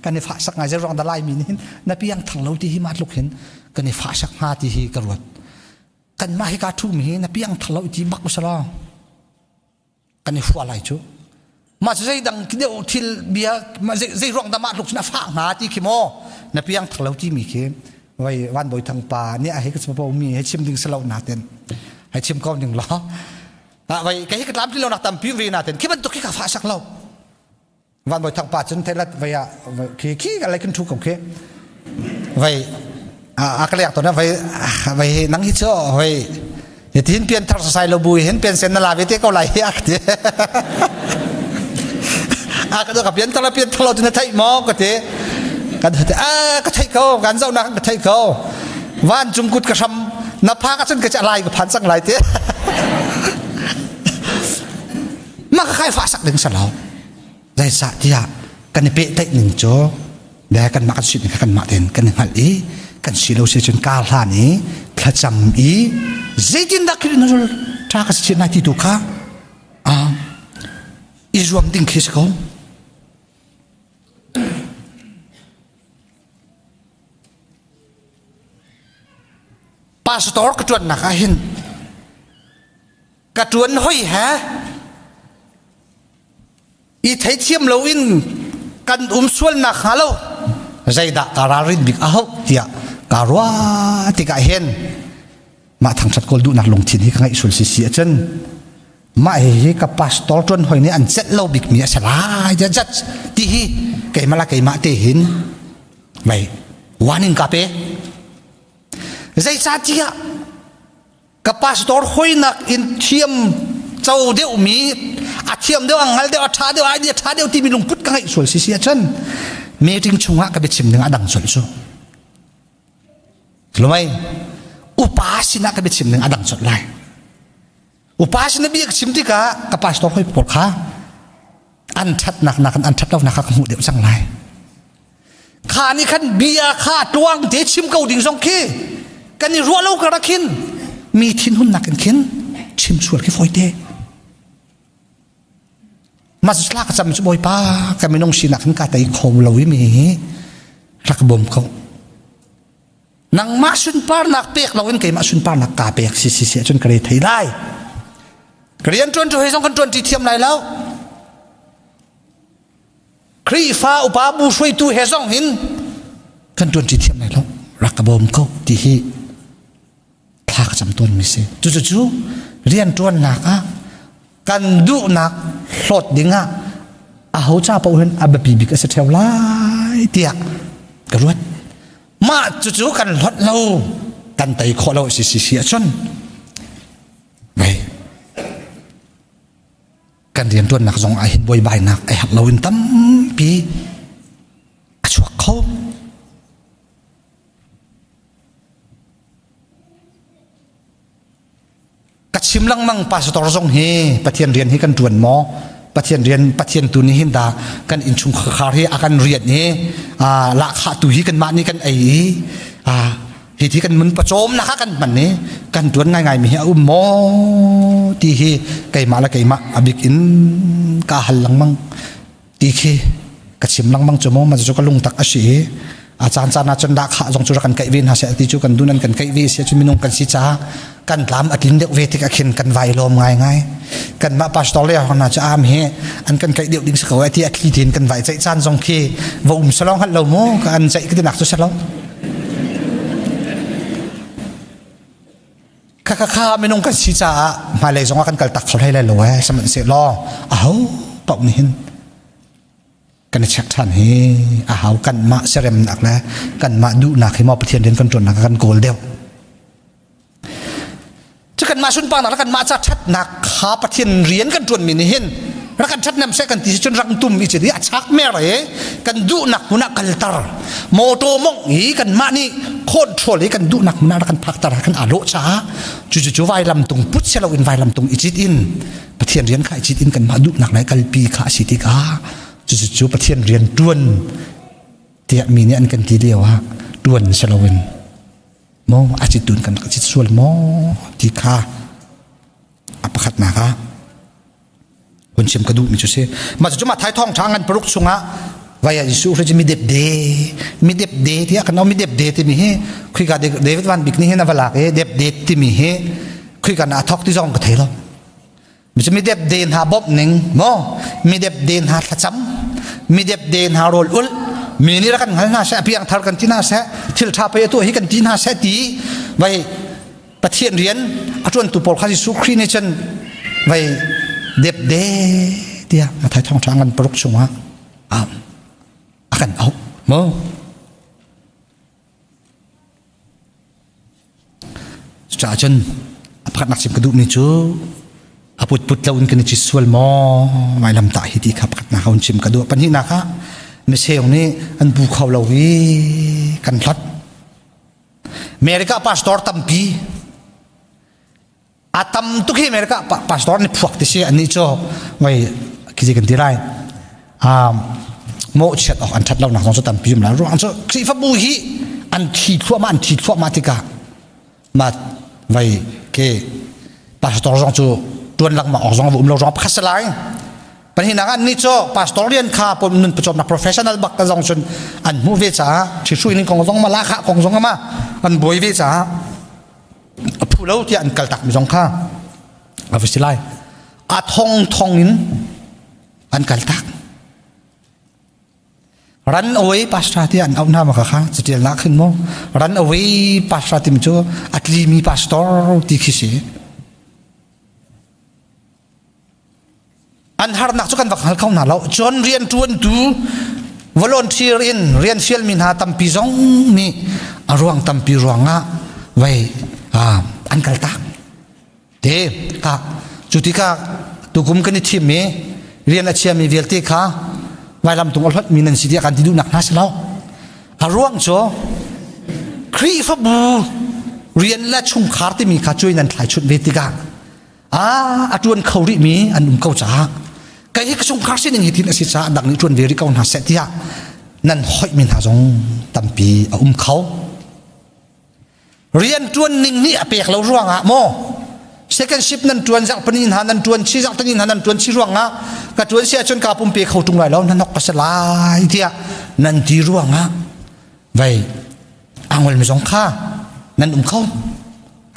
kan i fahsak ngai zei ruang dah Laimi nih hin na piang thar lo ti hi mah tluk hin kan i fahsak hnga ti hi ka ruat. Kanmah hi ka ṭhu mi hi na piang thar lo ti bak usalaw kan i hua lai cu mah cu zeidang deuh thil bia zei ruang dah mah tluk cun a fah hnga ti khi maw na piang thar lo ti mi khi vai van bawi thang pa nih a hei ka chim mi hei chim ding salo na ten hei chim ko ning law vai ka hi ka tlam ti lo nak tampi ve na ten khi bantuk khi ka fah sak lo Van Bawi Thang pa cun thelat vai ah khi khi ka lai kan thu ko khi vai a ka lek to na vai vai nang hi cho vai tin pian thar sai lo bui hin pian sen na la ve te ko lai hi ak ti a ka do ka pian thar pian thar lo tu na thai mo ka te kan te a ka thai ko kan zau na ka thai ko van cung kut ka hram na pha ka cun ka cha lai ka phan sang lai te mah ka kai fa sak ding sa lo zeicah tiah kan i pehtlaih ning cu le kanmah kan si ning kha kanmah tein kan i hngalh i kan si lo si cun kar hlan i thlacam i zeitindah Khrih na zul ṭha ka si chin lai ti tu kha i zuam ding khi si ko. Pastor ka ṭuannak ah hin ka ṭuan hoi he i theithiam loin kan um sualnak hnga lo zeidah ka ralrin bik a hauh tiah ka ruah tikah hin mah thangṭhat kawl duhnak lungthin hi ka ngeih sual si si ahcun mah hihi ka pastor ṭuan hoi nih an celh lo bikmi a si lai tiah judge ti hi keimah la keimah te hin mei warning ka pe zeicahtiah ka pastor hoinak in thiam co deuhmi a thiam deuh a hngal deuh a ṭha deuh idea ṭha deuh timi lungput ka ngeih sual si si ahcun meeting chungah ka biachim ding a dang colh cu lumai upa sinah ka biachim ding a dang colh lai upa sin bia ka chim tikah ka pastor hoi pawl kha an ṭhatnak nakin an ṭhat lonak kha ka hmuh deuh cang lai Kha nih khan bia kha tuang te chim ko ding zong khi kan i ruah lo kar ah khin mi thinhunnak in khin chim sual khi fawi te. Masla ka cam cu Bawipa ka minung sinak in ka tei kho lo i mi hi rak bawm ko. Nangmah sunparnak pek lo in keimah sunparnak ka pek si si si ahcun ka re thei lai. Ka rian ṭuan tu he zong kan ṭuan ṭi thiam lai lo. Khrihfa upa bu hruaitu he zong hin kan ṭuanṭi thiam lai lo rak ka bawm ko ti hi thla ka cam tawn mi si cucu rianṭuannak ah kan duhnak hlawt ding ah aho ca paoh hin a biapi bik a si ṭheo lai tiah ka ruat mah cucu kan hlawt lo kan tei khawh lo si si si ahcun vei kan rianṭuannak zong ah hin buaibainak a herh loin tampi a chuak kho. Ka chim lengmang pastor zong hi Pathian rian hi kan ṭuan maw? Pathian rian Pathian tu nih hin dah kan innchungkhar hi a kan rian hi lahkhah tu hi kanmah nih kan ei i hi thi kan mun pawcawmnak ah kan hman i kan tuan ngaingai mi hi a um maw ti hi keimah le keimah a bik in ka hal lengmang ti khi ka chim lengmang cu maw ma cu ka lungtak a si i a caan caan ah cun dah khah zong cu rak kan kaih ve hna seh ti cu kan dun an kan kaih ve si cun minung kan si caah kan tlam a tlin deuh ve tik ah khin kan vai lawm ngaingai kanmah pastor le hna cu am hi an kan kaih deuh ding si ko ai ti a thli tin kan vai ceih caan zong khi va um salong hal lo mu ka an ceih ka ti nak cu salo kha kha kha minung kan si caah hmailei zong ah kan kal tak kho hlei lai lo eh sihmanhsehlaw aho paoh nih hin kan i check ṭhan hi a hau kanmah siaremnak le kanmah duhnak hi maw Pathian rian kan ṭuannak kan kawl deuh cu kanmah sunparnak le kanmah ca ṭhatnak kha Pathian rian kan ṭuanmi nih hin rak kan ṭhatnem seh kan ti si cun rak tum i cun i a chak mer i kan duhnak hmun ah kalter motor mongh i kanmah nih control i kan duhnak hmun ah rak kan phakter kan aa lawh caah cu cu cu vailam tung put si loin vailam tung i cit in Pathian. Pathian rian kha i cit in kanmah duhnak lai kalpi kha a si tikah cucu Pathian rian ṭuan tiah mi nih an kan ti lio ah ṭuan si loin maw a cit tun kan rak cit sual maw ti kha a pakhatnak ah hun chim ka duhmi cu si mah cu mah thai thawng ṭha ngan paruk chungah vai ah Jesuh Khrist mi depde mi depde tiah kan mi depde timi hi khika David Van Bik nih hin a va lak i depde timi hi khika na thok ti zong ka thei lo mi depde hna bawmh ning maw mi depde hna thlacam mi depde hna rawl ul mi nih rak kan hngal hna seh piang thar kan ti hna seh thil ṭha pei atu hi kan ti hna seh ti vai Pathian rian a ṭuantu pawl kha Jesuh Khrih nih cun vai depde tiah Matthai thawngṭha ngan paruk chungah a kan auh maw? Cucaah cun a pakhatnak chim ka duhmi cu a putput lo in kan i cit sual maw vailam tah hi ti kha pakhatnak hun chim ka duh. Pahnihnak ah miseu nih an bu kho lo i kan hlot. America pastor tampi a tam tuk hi America pastor nih phuak ti si annih cu ngoi khi kan ti lai um mawhchiat awk an that lo nak zong cu tampi um la ruang cu Khrihfabu hi an thi thluahmah an thi thluahmah tikah ma vai ke pastor zong cu tuan lengmang awk zong um lo zong pakhat si lai Pahnihnak ah nih cu pastor rian kha pom nun pawcawmnak professional bak ka zong cun an hmuh ve caah ṭhihruai ning kong zong ma lahkhah kong zong ma an buai ve caah a phu lo tiah an kaltak mi zong kha a va si lai a thong thong in an kaltak run away pastor tiah an auh hna ma kha kha catial nak khin mu run away pastor timi cu a tlimi pastor ti khi si An harnak cu kan va hngal kho hna lo. Cun rianṭuantu volunteer in rian fialmi hna tampi zong nih a ruang tampi ruangah vei an kaltak. Te ka cu tikah tukum kan i thim i rian a chiami vialte kha vailam tung a hlotmi nan si tiah kan ti duhnak hna si lo. A ruang cu Khrihfabu rian le chungkhar timi kha cuai nan thlai chunh ve tikah a a ṭuan kho rihmi an um ko caah kei hi ka chungkhar sining hi thin a si caah dang nih ṭuan ve rih ko hna seh tiah nan hoihmi hna zong tampi a um kho rian ṭuan ning nih a pek lo ruangah maw second shift nan ṭuan zarhpani hna nan ṭuan chi zarhtani hna nan ṭuan chi ruangah ka ṭuan si ahcun ka pumpe kho ṭung lai lo na nok ka si lai tiah nan ti ruangah vei angol mi zong kha nan um kho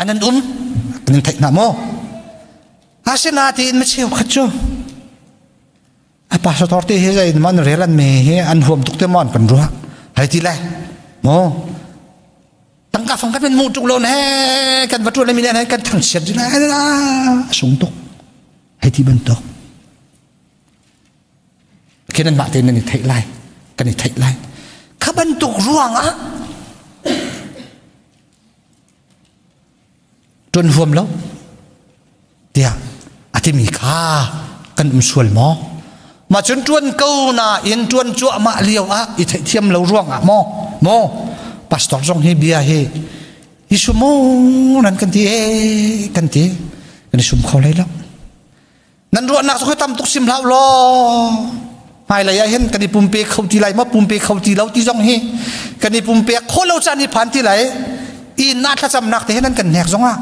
an an um kan in theih hna maw asinain mi cheukhat cu a pastor te hi zei man rel an me hi an huam tuk te mon kan ruah hai ti le mo tangka fang kan mu tuk lo ne kan va tuan mi ne kan thang chiat ding la sung tuk hai ti bantuk khi nan mah tein nan i theih lai kan i theih lai kha bantuk ruang ah Ṭuan huam lo tiah a timi kha kan um sual maw? Mah cun ṭuan ko nain ṭuan cuahmah lio ah i theihthiam lo ruangah maw maw pastor zong hi bia hi i sum u nan kan ti ee kan ti kan i sum kho lai lo. Nan ruahnak cu tam tuk sim hlah law hmailei ah hin kan i pumpe kho ti lai maw pumpe kho ti lo ti zong hi kan i pumpe kho lo caan i phan ti lai i na thlacamnak te he nan kan hnek zong ah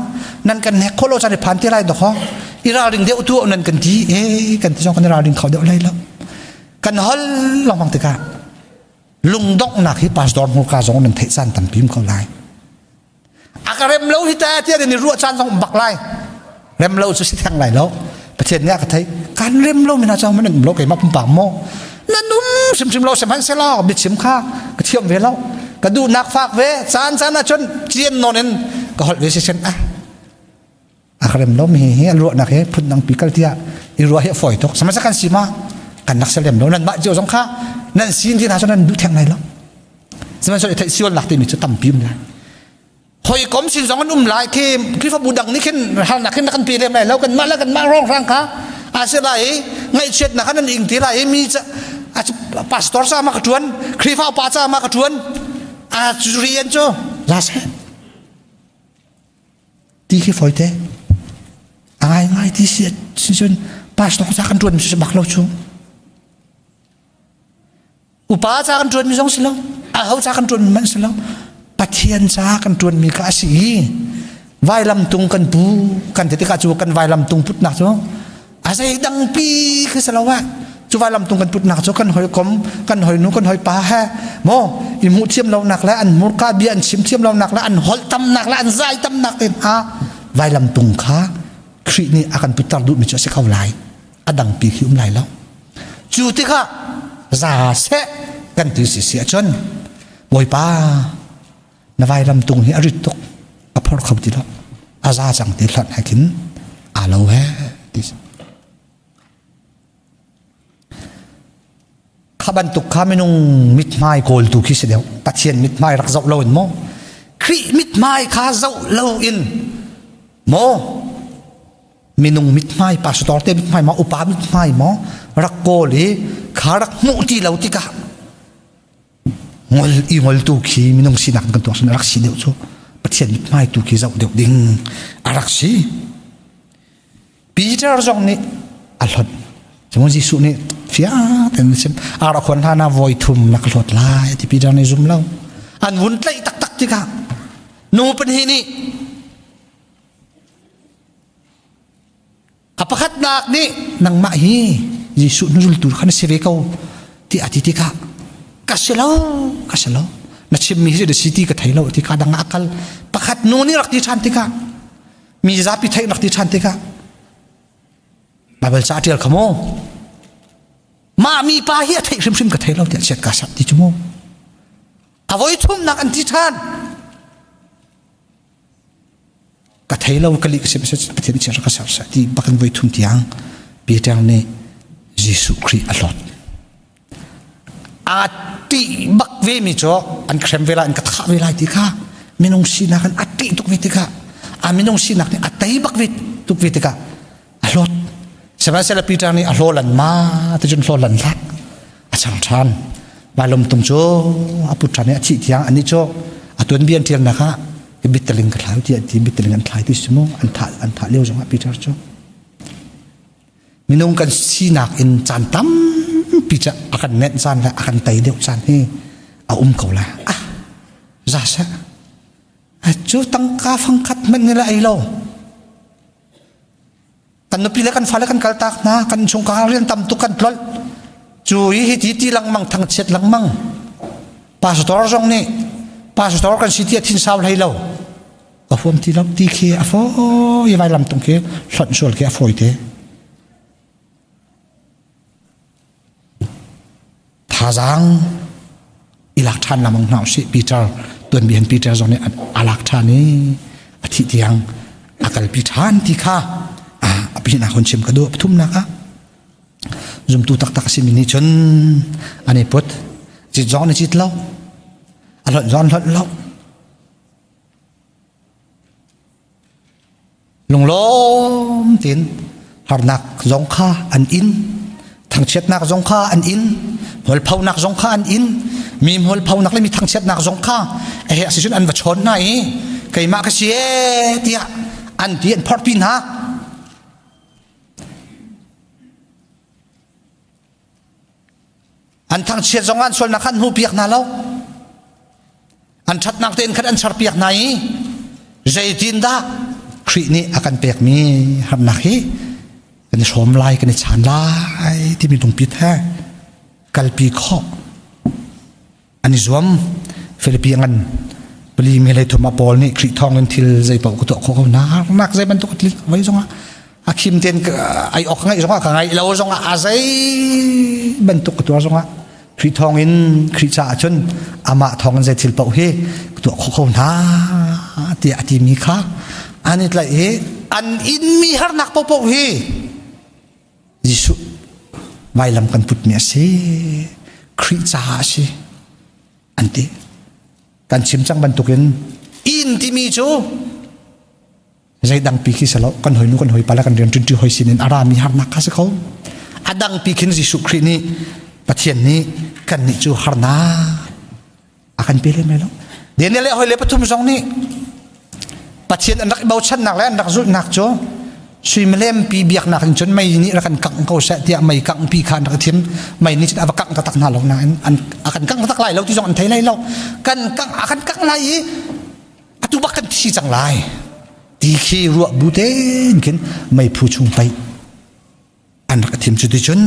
nan kan hnek kho lo caan i phan ti lai dok i ralring deuh tu nan kan ti e kan ti zong kan i ralring kho deuh lai lo kan hol lengmang tikah lungdonghnak hi pastor hmurka zong nan theih caan tampi ko lai A ka rem lo hi ta tiah nan i ruah caan zong um bak lai. Rem lo cu si theng lai lo. Pathian nih a ka theih. Kan rem lo mi hna cu man um lo keimah pumpak maw? Nan um hrimhrim lo sihmanhsehlaw biachim kha ka thiam ve lo. Ka duhnak fak ve. Caan caan ah cun cian nawn in ka holh ve si sen ah. A ka rem lo mi hi an ruahnak hi phun dang pi kal tiah i ruah hi a fawi tuk. Sihmanhsehlaw kan si ma kan nak selem lo. Nan mah cio zong kha nan sin ti hna cun nan duh theng lai lo. Sihmanhsehlaw i theih sualnak timi cu tampi um lai. Hawikom sin zong an um lai khi Khrihfabu dang nih khin harnak khin kan pe lem lai lo kanmah le kanmah rawnghrang kha a si lai i ngaihchiatnak khan an ing ti lai i mi pastor ca ma ka ṭuan Khrihfa upa ca ma ka ṭuan a rian cu la seh ti khi foi te a ngai. Ngai ngai ti si si cun pastor ca kan ṭuan mi si bak lo cu. Upa ca kan ṭuan mi zong si lo. Aho ca kan ṭuan mi hmanh si lo. Pathian ca kan ṭuan mi kha a si i vailam tung kan pu kan ti tikah cu kan vailam tung putnak cu a zei dangpi khi si lo ah cu vailam tung kan putnak cu kan hawikom kan hawinu kan hawipa he maw i hmuh thiam lonak le an hmurka bia an chim thiam lonak le an holh tamnak le an zai tamnak te hna vailam tung kha Khrih nih a kan putter duhmi cu a si ko lai a dangpi khi um lai lo cu tikah za seh kan ti si si ahcun Bawipa na vailam tung hi a rit tuk a phor kho ti lo a za cang ti hlat he khin aa lo he ti Kha bantuk kha minung mithmai kawltu khi si deuh. Pathian mithmai rak zoh loin maw? Khrih mithmai kha zoh loin maw? Minung mithmai, pastor te mithmai maw, upa mithmai maw rak kawl i kha rak hmuh ti lo tikah ngol i ngoltu khi minung sinak kan tuah rak si deuh cu Pathian mithmai tu khi zoh deuh ding a rak si. Peter zong nih a hlawt. Cun Jesuh nih fiang tein a chim. Ar a khuan hlan ah voi thum na ka hlawt lai ti Peter nih zum lo. An vun tlaih taktak tikah nu pahnih nih a pakhatnak nih nangmah hi Jesuh na zultu kha na si ve ko ti a ti tikah ka si lo ka si lo na chimmi hi na si ti ka thei lo ti ka dang ah a kal pakhat nu nih rak ti ṭhan tikah mi zapi theih rak ti ṭhan tikah Baibal ca ṭial kha mu mah mi pa hi a theih hrimhrim ka thei lo tiah chiat ka sak ti cu mu a voi thumnak an ti ṭhan ka thei lo ka lih ka sim Pathian chiat ka ser ti bakin voi thum tiang Peter nih Jesuh Khrih a hlawt Aa ṭih bak vemi cu an hrem ve lai, an ka thah ve lai ti kha minung sinak in a ṭih tuk ve tikah a minung sinak nih a tei bak ve tuk ve tikah a hlawt. Sihmanhsehlaw Peter nih a hlawlan ma ti cun hlawlan hlah a chang ṭhan. Vailam tung cu a put ṭhan i a thih tiang anih cu a tuanbia an ṭialnak ah bittaling ka thlai tiah ti bittaling an thlai ti si mu an thah an thah lio zongah Peter cu Minung kan sinak in caan tampi cu a kan nenh caan le a kan tei deuh caan hi a um ko lai. Ah, za seh. Cu tangka fangkhat hmanh ni le ei lo. Kan nupi le kan fale kan kaltak hna, kan chungkhar rian tam tuk kan tlolh. Cu hi hi ti ti lengmang thangchiat lengmang. Pastor zong nih pastor kan si ti a thin sau hlei lo. Ka huam ti lo ti khi a fawi vailam tung khi hlonh sual khi a fawi te. Thazaang i lak ṭhan lamang hna usih Peter tuanbi han Peter zong nih a lak ṭhan i a thih tiang a kalpi ṭhan ti kha a pinak hun chim ka duh pathumnak ah zumtu taktak a simi nih cun an i put cit zong an i cit lo a hlonh zong an hlonh lo Lunglawm tein harnak zong kha an in, thangchiatnak zong kha an in, hmualphonak zong kha an in, mi hmualphonak le mi thangchiatnak zong kha ehe asicun an va chawn hna i keimah ka si ee tiah an ti an phorhpi hna. An thangchiat zong ah an sualnak kha an hmuhpiak hna lo. An ṭhatnak tein khan an charpiak hna i zeitindah Khrih nih a kan pekmi harnak hi kan i hrawm lai, kan i chaan lai timi lungpit he kalpi khawh an i zuam Filipi ngan pali mi hlei thum ah Paul nih Khrih thawng in thil zei paoh ka tuah khawh ko na nak zei bantuk thil voi zongah a khim ten ai ok ngaih zongah ka ngaih lo zongah a zei bantuk ka tuah zongah Khrih thawng in Khrih caah cun amah thawng in zei thil paoh hi ka tuah khawh ko hna tiah a timi kha an i tlaih i an inmi harnak paohpaoh hi Jesuh vailam kan putmi a si Khrih caah a si an ti kan chim cang bantukin inn timi cu zeidang pi khi si lo kan hoi nu kan hoi pala kan rian ṭunṭi hoi sinin a rami harnak kha si kho a dang pi khin Jesuh Khrih nih Pathian nih kan nih cu harnak a kan pe lem lai lo Daniel le hoi le pathum zong nih Pathian an rak i bochannak le an rak zulhnak cu. Suimilam pi biaknak in cun mei nih rak kan kangh ko seh tiah mei kangh pi kha an rak thim. Mei nih cun a va kangh taktak hna lo nain an a kan kangh taktak lai lo ti zong an thei lai lo. Kan kangh a kan kangh lai i atu bak kan thi cang lai ti khi ruah bu tein khin meiphu chung pei an rak thim cu ti cun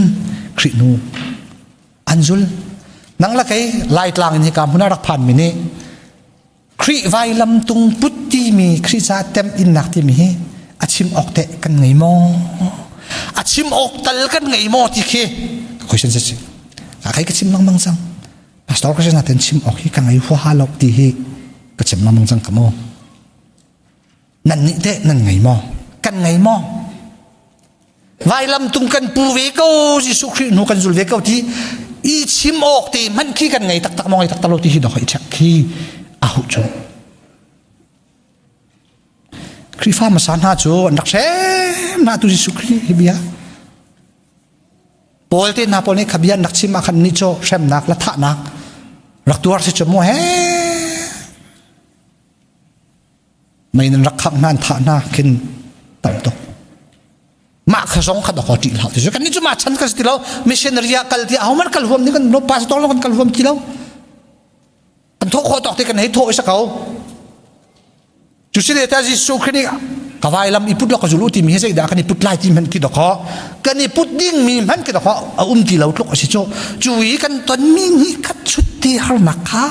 Khrih hnu an zul. Nang la kei Laitlang in hika hmun ah rak phan mi nih Khrih vailam tung put timi Khrih ca tem innak timi hi a chim awk teh kan ngei maw? A chim awk tal kan ngei maw ti khi question si. Ka kai ka chim lengmang cang. Pastor ka na ten chim awk hi ka ngei huaha lo ti hi ka chim lengmang cang ka maw? Nan nih teh nan ngei maw? Kan ngei maw? Vailam tung kan pu ve ko Jesuh Khrih hnu kan zul ve ko ti i chim awk te hmanh khi kan ngei taktak maw ngei taktak lo ti hi dok i check khi a hu cu Khrihfa hmasa hna cu an rak hrem hna tu Jesuh Khrih hi bia Paul te hna pawl nih kha bia an rak chim ah khan ni cu hremnak la thahnak rak tuar si cu mu he Mei nan rak khangh hna an thah hna khin tam tuk. Mah kha zong kha dawkaw ṭih hlah ti cu kan nih cu mah chan kan si ti lo missionary ah kal ti ahohmanh kal huam ni kan no pastor lo kan kal huam ti lo kan thawh khawh tawk te kan hei thawh i sa ko cu si le ta Jesuh Khrih nih ka vailam i put lo ka zul u timi hi zeidah kan i put lai ti hmanh ki dawkaw kan i put ding mi hmanh ki dawkaw a um ti lo tluk a si cu cu i kan ton mi ni khat chut ti harnak kha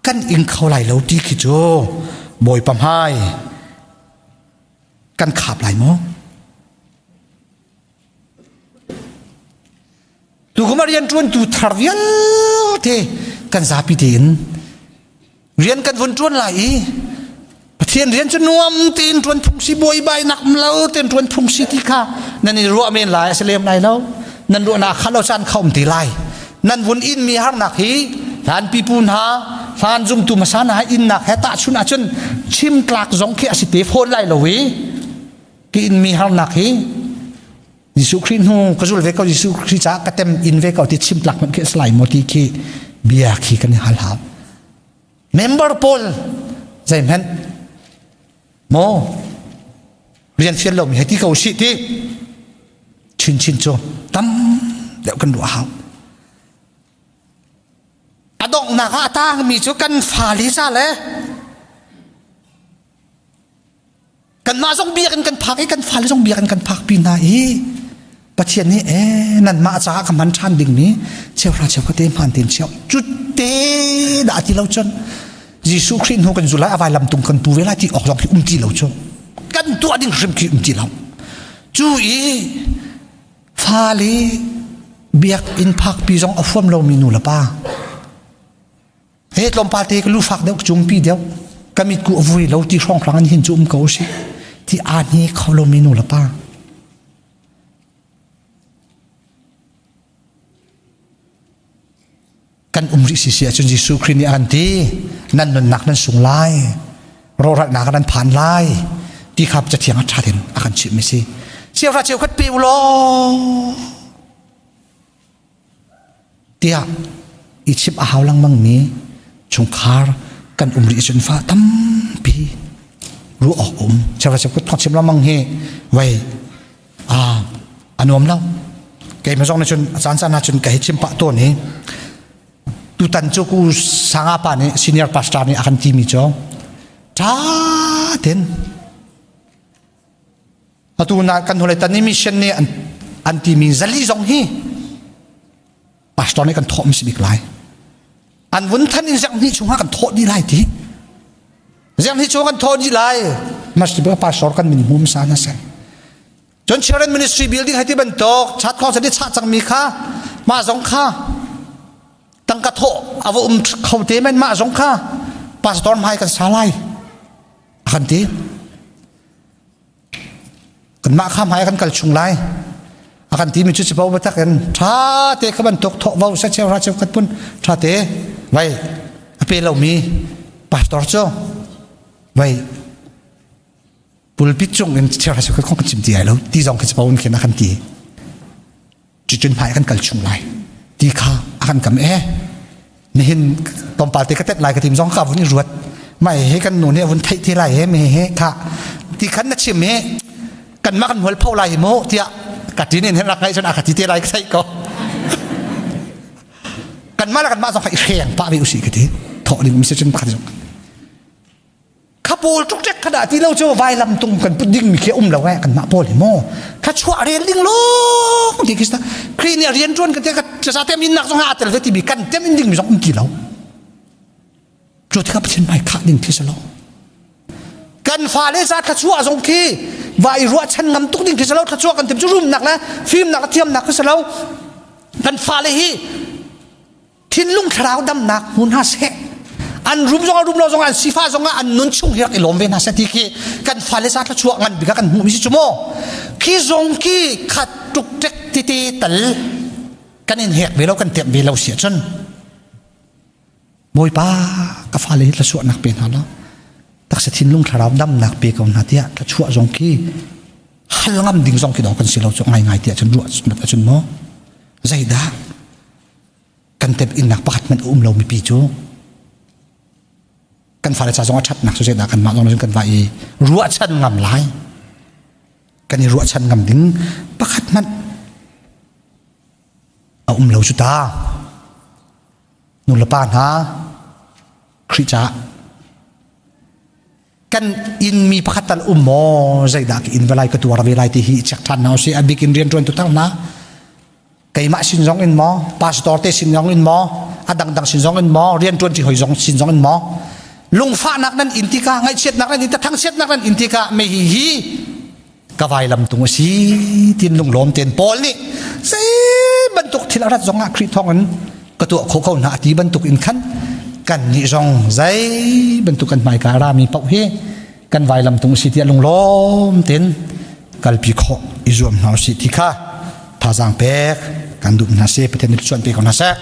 kan ing kho lai lo ti khi cu Bawipa hmai kan khap lai maw? Tukum ah rianṭuantu thar vialte kan zapi tein rian kan vun ṭuan lai i Pathian rian cu nuam tein ṭuan phung si buaibainak um lo tein ṭuan phung si ti kha nan i ruah men lai a si lem lai lo nan ruahnak kha lo caan kha um te lai nan vun in mi harnak hi hlan pipu hna hlan zumtu hmasa hna innak he tahchun ahcun chim tlak zong khi a si te fawn lai lo i ki in mi harnak hi Jesuh Khrih hnu ka zul ve ko Jesuh Khrih caah ka tem in ve ko ti chim tlak hmanh khi a si lai maw ti khi bia khi kan i hal hau Member pawl zeihmanh maw rian fial lomi hei ti ko sih ti chinchin cu tam deuh kan ruah hau. A donghnak ah a tangmi cu kan fale ca le Kanmah zong biakinn kan phak i kan fale zong biakinn kan phakpi hna i Pathian nih ee nanmah caah ka hman ṭhan dingmi cheuhra cheukhat te hmaan tein chiah cu te dah ti lo cun Jesuh Khrih hnu kan zul lai a vailam tung kan pu ve lai ti awk zong khi um ti lo cu kan tuah ding hrim khi um ti lo cu i fale biakinn phakpi zong a huam lomi nu le pa He tlawmpal te ka lu fak deuh cungpi deuh ka mit ku a vui lo ti hrawnghrang an hin cu um ko si ti aa hni kho lomi nu le pa kan um rih si si ahcun Jesuh Khrih nih a kan ti nan nunnak nan sung lai rawhralnak nan phan lai ti kha cathiang a ṭha tein a kan chimh mi si cheuhra cheukhat pe u law tiah i chimh a hau lengmangmi chungkhar kan um rih cun fa tampi ruah awk um cheuhra cheukhat thawng chim lengmang hi vei a a nuam lo keimah zong nih cun a caan caan ah cun ka hi chim pah tawn i tutan cu ku sanga pa nih senior pastor nih a kan timi cu ṭha ten Atu na kan hnulei tan i mission nih an, an timi zali zong hi pastor nih kan thawh mi si bik lai. An vun than in zeng hnih chungah kan thawh dih lai ti. Zeng hnih chung kan thawh dih lai. Mas pastor kan min hmum sa na sen. Cun Children Ministry building hai ti bantuk chat khong sadi chah cangmi kha mah zong kha tangka thawh ava um kho te men mah zong kha pastor hmai kan sa lai a kan ti. Kanmah kha hmai kan kal chung lai. A kan timi cu cipo batak in ṭha te kha bantuk thawh vo sa cheu ra cheu khat pun ṭha te vai a pe lomi pastor cu vai pulpit cung in cheu ra cheu khat kan chim ti ai lo ti zong khi cipo in khin a kan ti. Cucun hmai kan kal chung lai ti kha a kan kam e nihin tlawmpal te ka tet lai ka tim zong ka vun i ruat mai he kan nu nih a vun theih te lai he me he kha ti khan na chim he. Kanmah kan mual pho lai hi mu tiah ka tin in rak ngaih cun a ka ti te lai ka theih ko. Kanmah le kanmah zong kha i hreng pah ve usih ka ti. Thawh ding um si cun pakhat zong. Kha pawl ṭukṭek kha dah ti lo cu vailam tung kan put ding mi khi um lo eh kanmah pawl hi mu. Kha chuah rel ding lawng ti khi Khrih nih rian ṭuan kan ti ka sa tem in nak zong ah tel ve ti mi kan tem in ding mi zong um ti lo. Cu tikah Pathian hmai khah ding khi si lo. Kan fale ca thluachuah zong khi va i ruahchan ngam tuk ding khi si lo. Thluachuah kan tim cu rumnak le fimnak le thiamnak khi si lo. Kan fale hi thinlung thlarau damnak hmu hna seh. An rum zong ah rum lo zong ah an sifa zong ah an nun chung hi rak i lawm ve hna seh ti khi kan fale ca thluachuah ngan bik ah kan hmuhmi si cu mu. Khi zong khi khat tuk tek tete tal kan in hek ve lo kan temh ve lo si ahcun Bawipa ka fale hi thluachuahnak pe hna law taksa thinlung thlarau damnak pe ko hna tiah thluachuah zong khi hal ngam ding zong khi dawh kan si lo cu ngaingai tiah cun ruah ahcun maw zeidah kan tep innak pakhat hmanh a um lo mipi cu kan fale ca zong a ṭhatnak cu zeidah kanmah zong kan va i ruahchan ngam lai kan i ruahchan ngam ding pakhat hmanh a um lo cu ta Nulepa hna Khrih caah kan inn mi pakhat tal um maw zeidah ka inn ve lai ka tuar ve lai ti hi check ṭhan hna usih a bik in rianṭuan tu thar hna keimah sin zong in maw pastor te sin zong in maw a dangdang sin zong in maw rianṭuan ṭi hoi zong sin zong in maw lungfahnak nan in tikah ngaihchiatnak nan in tikah thangchiatnak nan in tikah mei hi hi ka vailam tung a si tin lunglawm ten Paul nih zei bantuk thil a rat zong ah Khrih thawng in ka tuah khawh ko hna ti bantuk in khan kan nih zong zei bantuk kan hmaika a rami paoh hi kan vailam tung a si tiah lunglawm ten kalpi khawh i zuam hna usih ti kha thazaang pek kan duh hna si Pathian nih chuan pe ko hna seh.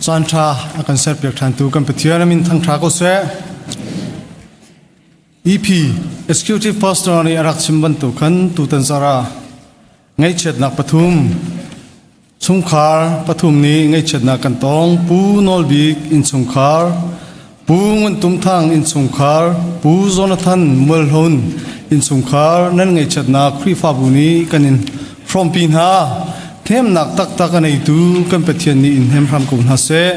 Caan ṭha a kan serpiak ṭhantu kan Pathian a min thangṭha ko seh. EP Executive Pastor nih a rak chim bantuk khan tutan zarh ah ngaihchiatnak pathum chungkhar pathum nih ngaihchiatnak kan tong. Pu Nawl Bik innchungkhar, Pu Ngun Tum Thang innchungkhar, Pu Jonathan Mualhlon innchungkhar nan ngaihchiatnak Khrihfabu nih kan in hrawmpi hna. Hnemnak taktak a neitu kan Pathian nih in hnem hram ko hna seh.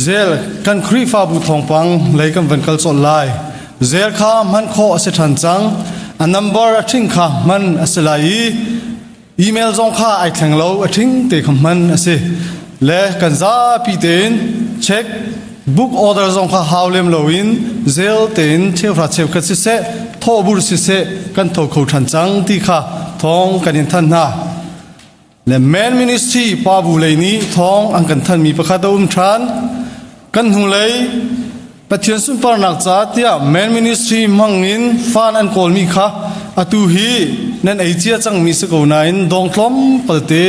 Zel kan Khrihfabu thawngpang lei kan van kal colh lai. Zel kha hman khawh a si ṭhan cang. A number a ṭhing kha hman a si lai i email zong kha ai thleng lo a ṭhing te kha hman a si. Le kan zapi tein check book order zong kha hau lem loin zel tein cheuhra cheukhat siseh thawhbur siseh kan tho kho ṭhan cang ti kha thawng kan in thanh hna. Le Man Ministry pa bu lei nih thawng an kan thanmi pakhat a um ṭhan. Kan hnulei Pathian sunparnak ca tiah Man Ministry hmangin fan an kawlmi kha atu hi nan ei cia cangmi si ko nain dawng tlawm palte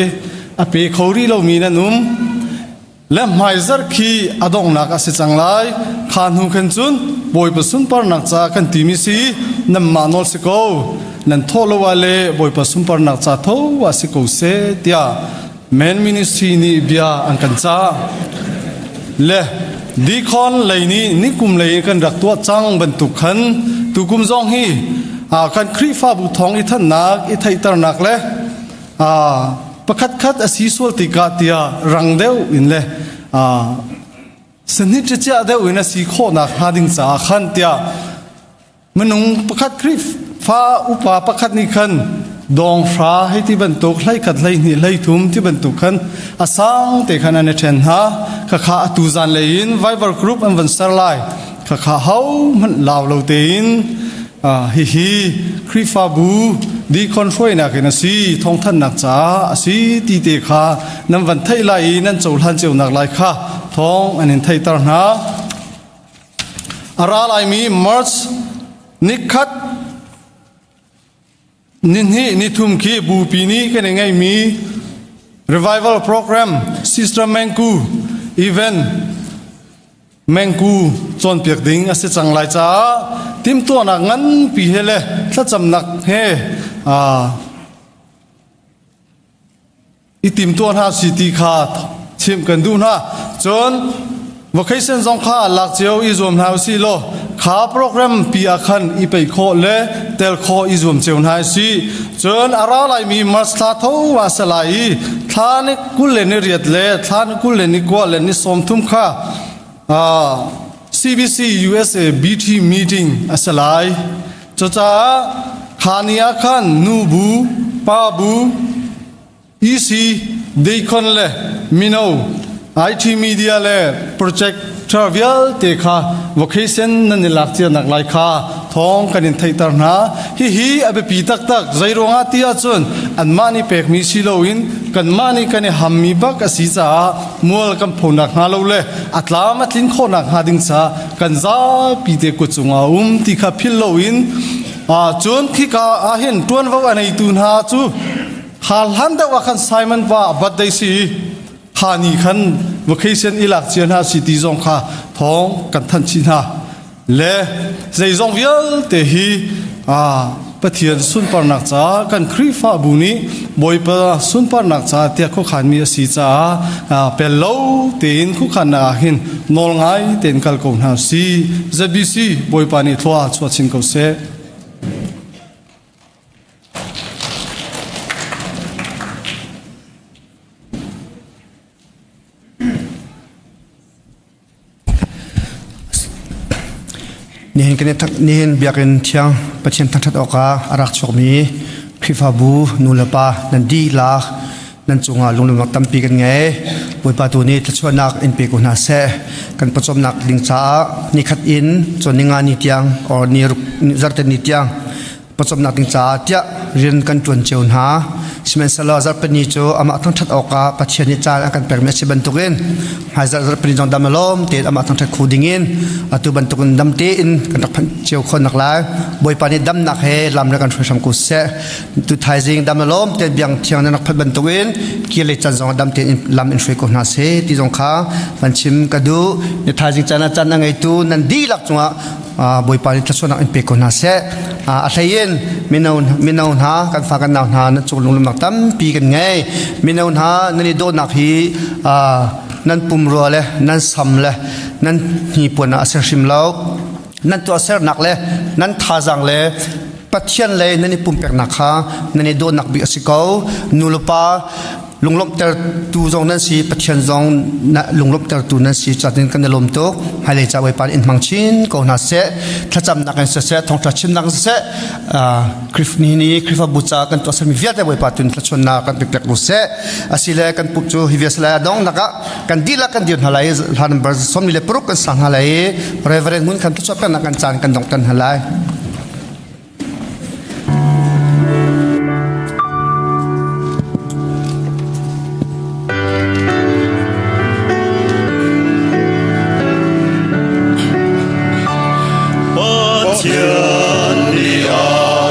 a pe kho rih lomi nan um. Le hmaizarh khi a donghnak a si cang lai. Kha hnu khan cun Bawipa sunparnak ca kan timi si nanmah nawl si ko. Nan thawh lo ah le Bawipa sunparnak ca tho ah si ko seh tiah Men Ministry nih bia an kan cah. Le Deacon lei nih nikum lei in kan rak tuah cang bantuk khan tukum zong hi kan Khrihfabu thawng i thannak i theihternak le pakhat khat a si sual tikah tiah rang deuh in le sahnih ciah deuh in a si khawhnak hnga ding caah khan tiah minung pakhat Khrihfa upa pakhat nih khan dawng hra hei ti bantuk hlei khat hlei hnih hlei thum ti bantuk khan a sang te khan an i ṭhen hna khakha atu zan lei in Viber group an van ser lai khakha ho hmanh lau lo tein hihi Khrihfabu deacon hruainak in a si thawngthanhnak caah a si ti te kha nan van theih lai i nan cohlan cionak lai kha thawng an in theihter hna. A ra laimi March nikhat nihnih nithum khi bupi nih kan i ngeihmi revival program Sister Mengku event Mengku cawnpiak ding a si cang lai caah timhtuahnak nganpi he le thlacamnak he i timtuah hna si ti kha chimh kan duh hna. Cun vocation zong kha lak cio i zuam hna usih law kha program pi ah khan i peih khawh le tel khawh i zuam cio hna usih. Cun a ra laimi March thla tho ah a si lai i thla ni 20 le ni riat le thla ni 20 le ni kua le ni 30 kha CBC USA BT meeting a si lai. Cucaah kha ni ah khan nu bu, pa bu, EC, deacon le mino, IT media le projector vialte kha vocation nan i lak cia nak lai kha thawng kan in theihter hna. Hihi a biapi taktak. Zeiruangah ti ahcun anmah nih pekmi si loin kanmah nih kan i hammi bak a si caah mual kan phonak hnga lo le a tlam a tlin khawhnak hnga ding caah kan zapi te kut cungah a um ti kha philh loin cun khika ah hin ṭuanvo a neitu hna cu kha hlan deuh ah khan Simon pa birthday si i kha ni khan vacation i lak cia hna si ti zong kha thawng kan thanh chih hna le zeizong vialte hi Pathian sunparnak caah kan Khrihfabu nih Bawipa sunparnak caah tiah khuakhanmi a si caah pel lo tein khuakhannak ah hin nawl ngai tein kal ko hna si ZBC Bawipa nih thlua chuah chin ko seh. Nihin kan i nihin biakinn thiang Pathian thangṭhat awkah a rak chuakmi Khrihfabu nu le pa nan dihlak nan cungah lunglawmhnak tampi kan ngei. Bawipa tu nih thluachuahnak in pe ko hna seh. Kan pawcawmnak ding caah nikhat in cun ninga ni tiang or ni ruk zarhte ni tiang. Pawcawmnak ding caah tiah rian kan ṭuan cio hna. Sihmanhsehlaw zarhpini cu amah thangṭhat awkah Pathian nih caan a kan pekmi a si bantukin hmaizarh zarhpini zong dam lawm tein amah thangṭhat kho dingin atu bantukin dam tein kan rak phanh cio khawhnak lai Bawipa nih damnak he lam le kan hruai hram ko seh. Tu thaizing dam lawm tein biang thiang nan rak phanh bantukin kir le can zong dam tein lam in hruai ko hna seh ti zong kha van chim ka duh. Ni thaizing caan ah caan a ngeitu nan dihlak cungah Bawipa nih thluachuahnak in pe ko hna seh. A hlei in mino mino hna kan fa kan nau hna nan cung lunglawmhnak tampi kan ngei. Mino hna nan i dawhnak hi nan pumrua le nan sam le nan hnipuan ah a si hrim lo. Nan tuahsernak le nan thazaang le Pathian le nan i pumpeknak kha nan i dawhnak bik a si ko. Nu le pa lunglawmhtertu zong nan si Pathian zong lunglawmhtertu nan si catin kan i lawm tuk hmailei ca Bawipa in hmang chin ko hna seh thlacamnak in siseh thawngṭha chimnak in siseh Khrih ni ni Khrihfabu ca kan tuahsermi vialte Bawipa tun thlachuannak kan pek ko seh asile kan pup cu hi vial salai dong nakah kan dihlak kan dir hna lai hla number 26 kan sang hna lai Reverend Ngun Khan thluachuah peknak kan caan kan dongtan hna lai Pathian nih a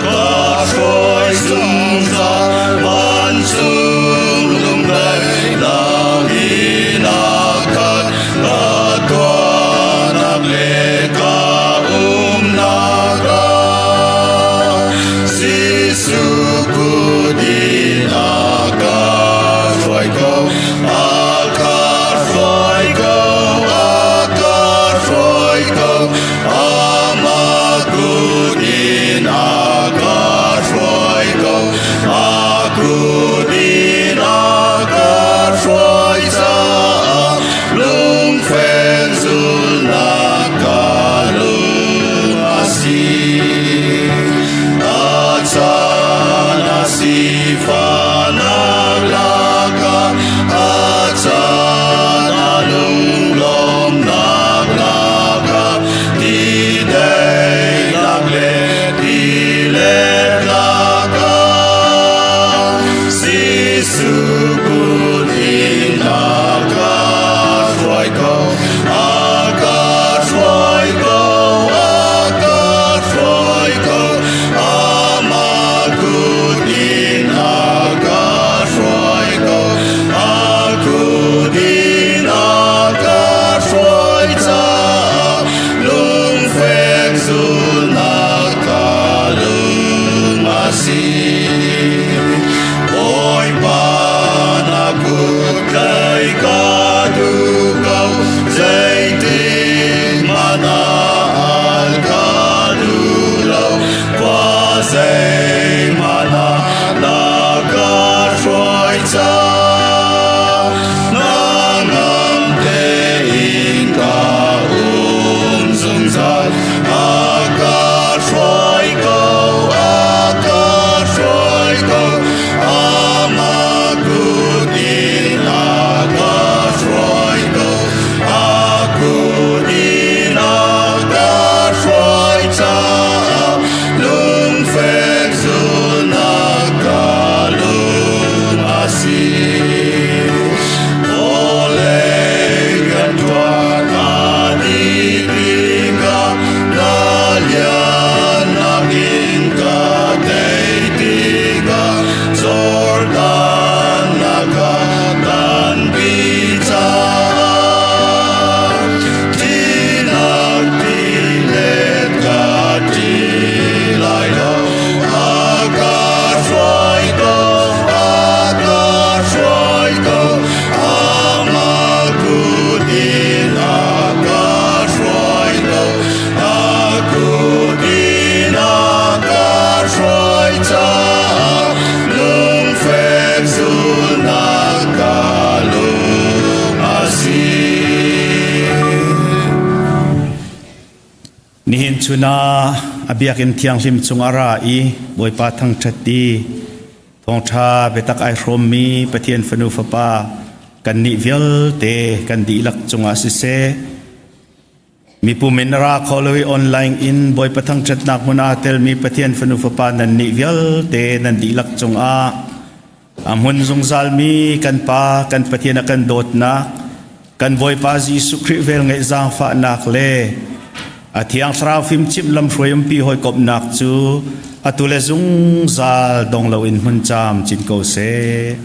ka hruai zungzal vancung lungdaihnak in a khat ka tuahnak le ka umnak ah Jesuh kut in a ka hruai ko a ka hruai ko a ka hruai ko amah kut in a ka hruai ko a kut in a ka hruai caah lungfek zulnak ka lung a si. A caan a sifahnak lakah a caan a lunglawmnak lakah ti daihnak le ti let lakah Jesuh kut in a ka hruai ko a ka hruai ko a ka hruai ko amah kut in a ka hruai ko a kut in a ka hruai caah lungfek zulnak ka lung a si. Bawipa na kut tlai ka duh ko zeitik hmanh ah al ka duh lo khua zeihmanh ah na ka hruai cang hnangam tein ka um zungzal a ka hruai ko a ka hruai ko amah kut in a ka hruai ko a kut in a ka hruai caah lungfek zulnak ka lung a si. Vawlei rianṭuan a dih tikah na liannak in ka tei tikah Jordan na ka tanpi caah Thinak tilet ka ṭi lai lo a ka hruai ko a ka hruai ko amah kut in a ka hruai ko a kut in a ka hruai caah lungfek zulnak ka lung a si. Nihin chun ah a biakinn thianghlim chung a ra i Bawipa thangṭhat ti thawngṭha biatak ai hrawmmi Pathian fanu fapa kannih vialte kan dihlak cungah siseh. Mipum in ra kho lo i online in Bawipa thangṭhatnak hmun aa telmi Pathian fanu fapa nan nih vialte nan dihlak cungah a hmun zungzalmi kan Pa kan Pathian a kan dawtnak kan Bawipa Jesuh Khrih velngeih zaangfahnak le a Thiang Thlarau fimchimh lamhruai umpi hawikomhnak cu atu le zungzal dong loin hmun caam cin ko seh.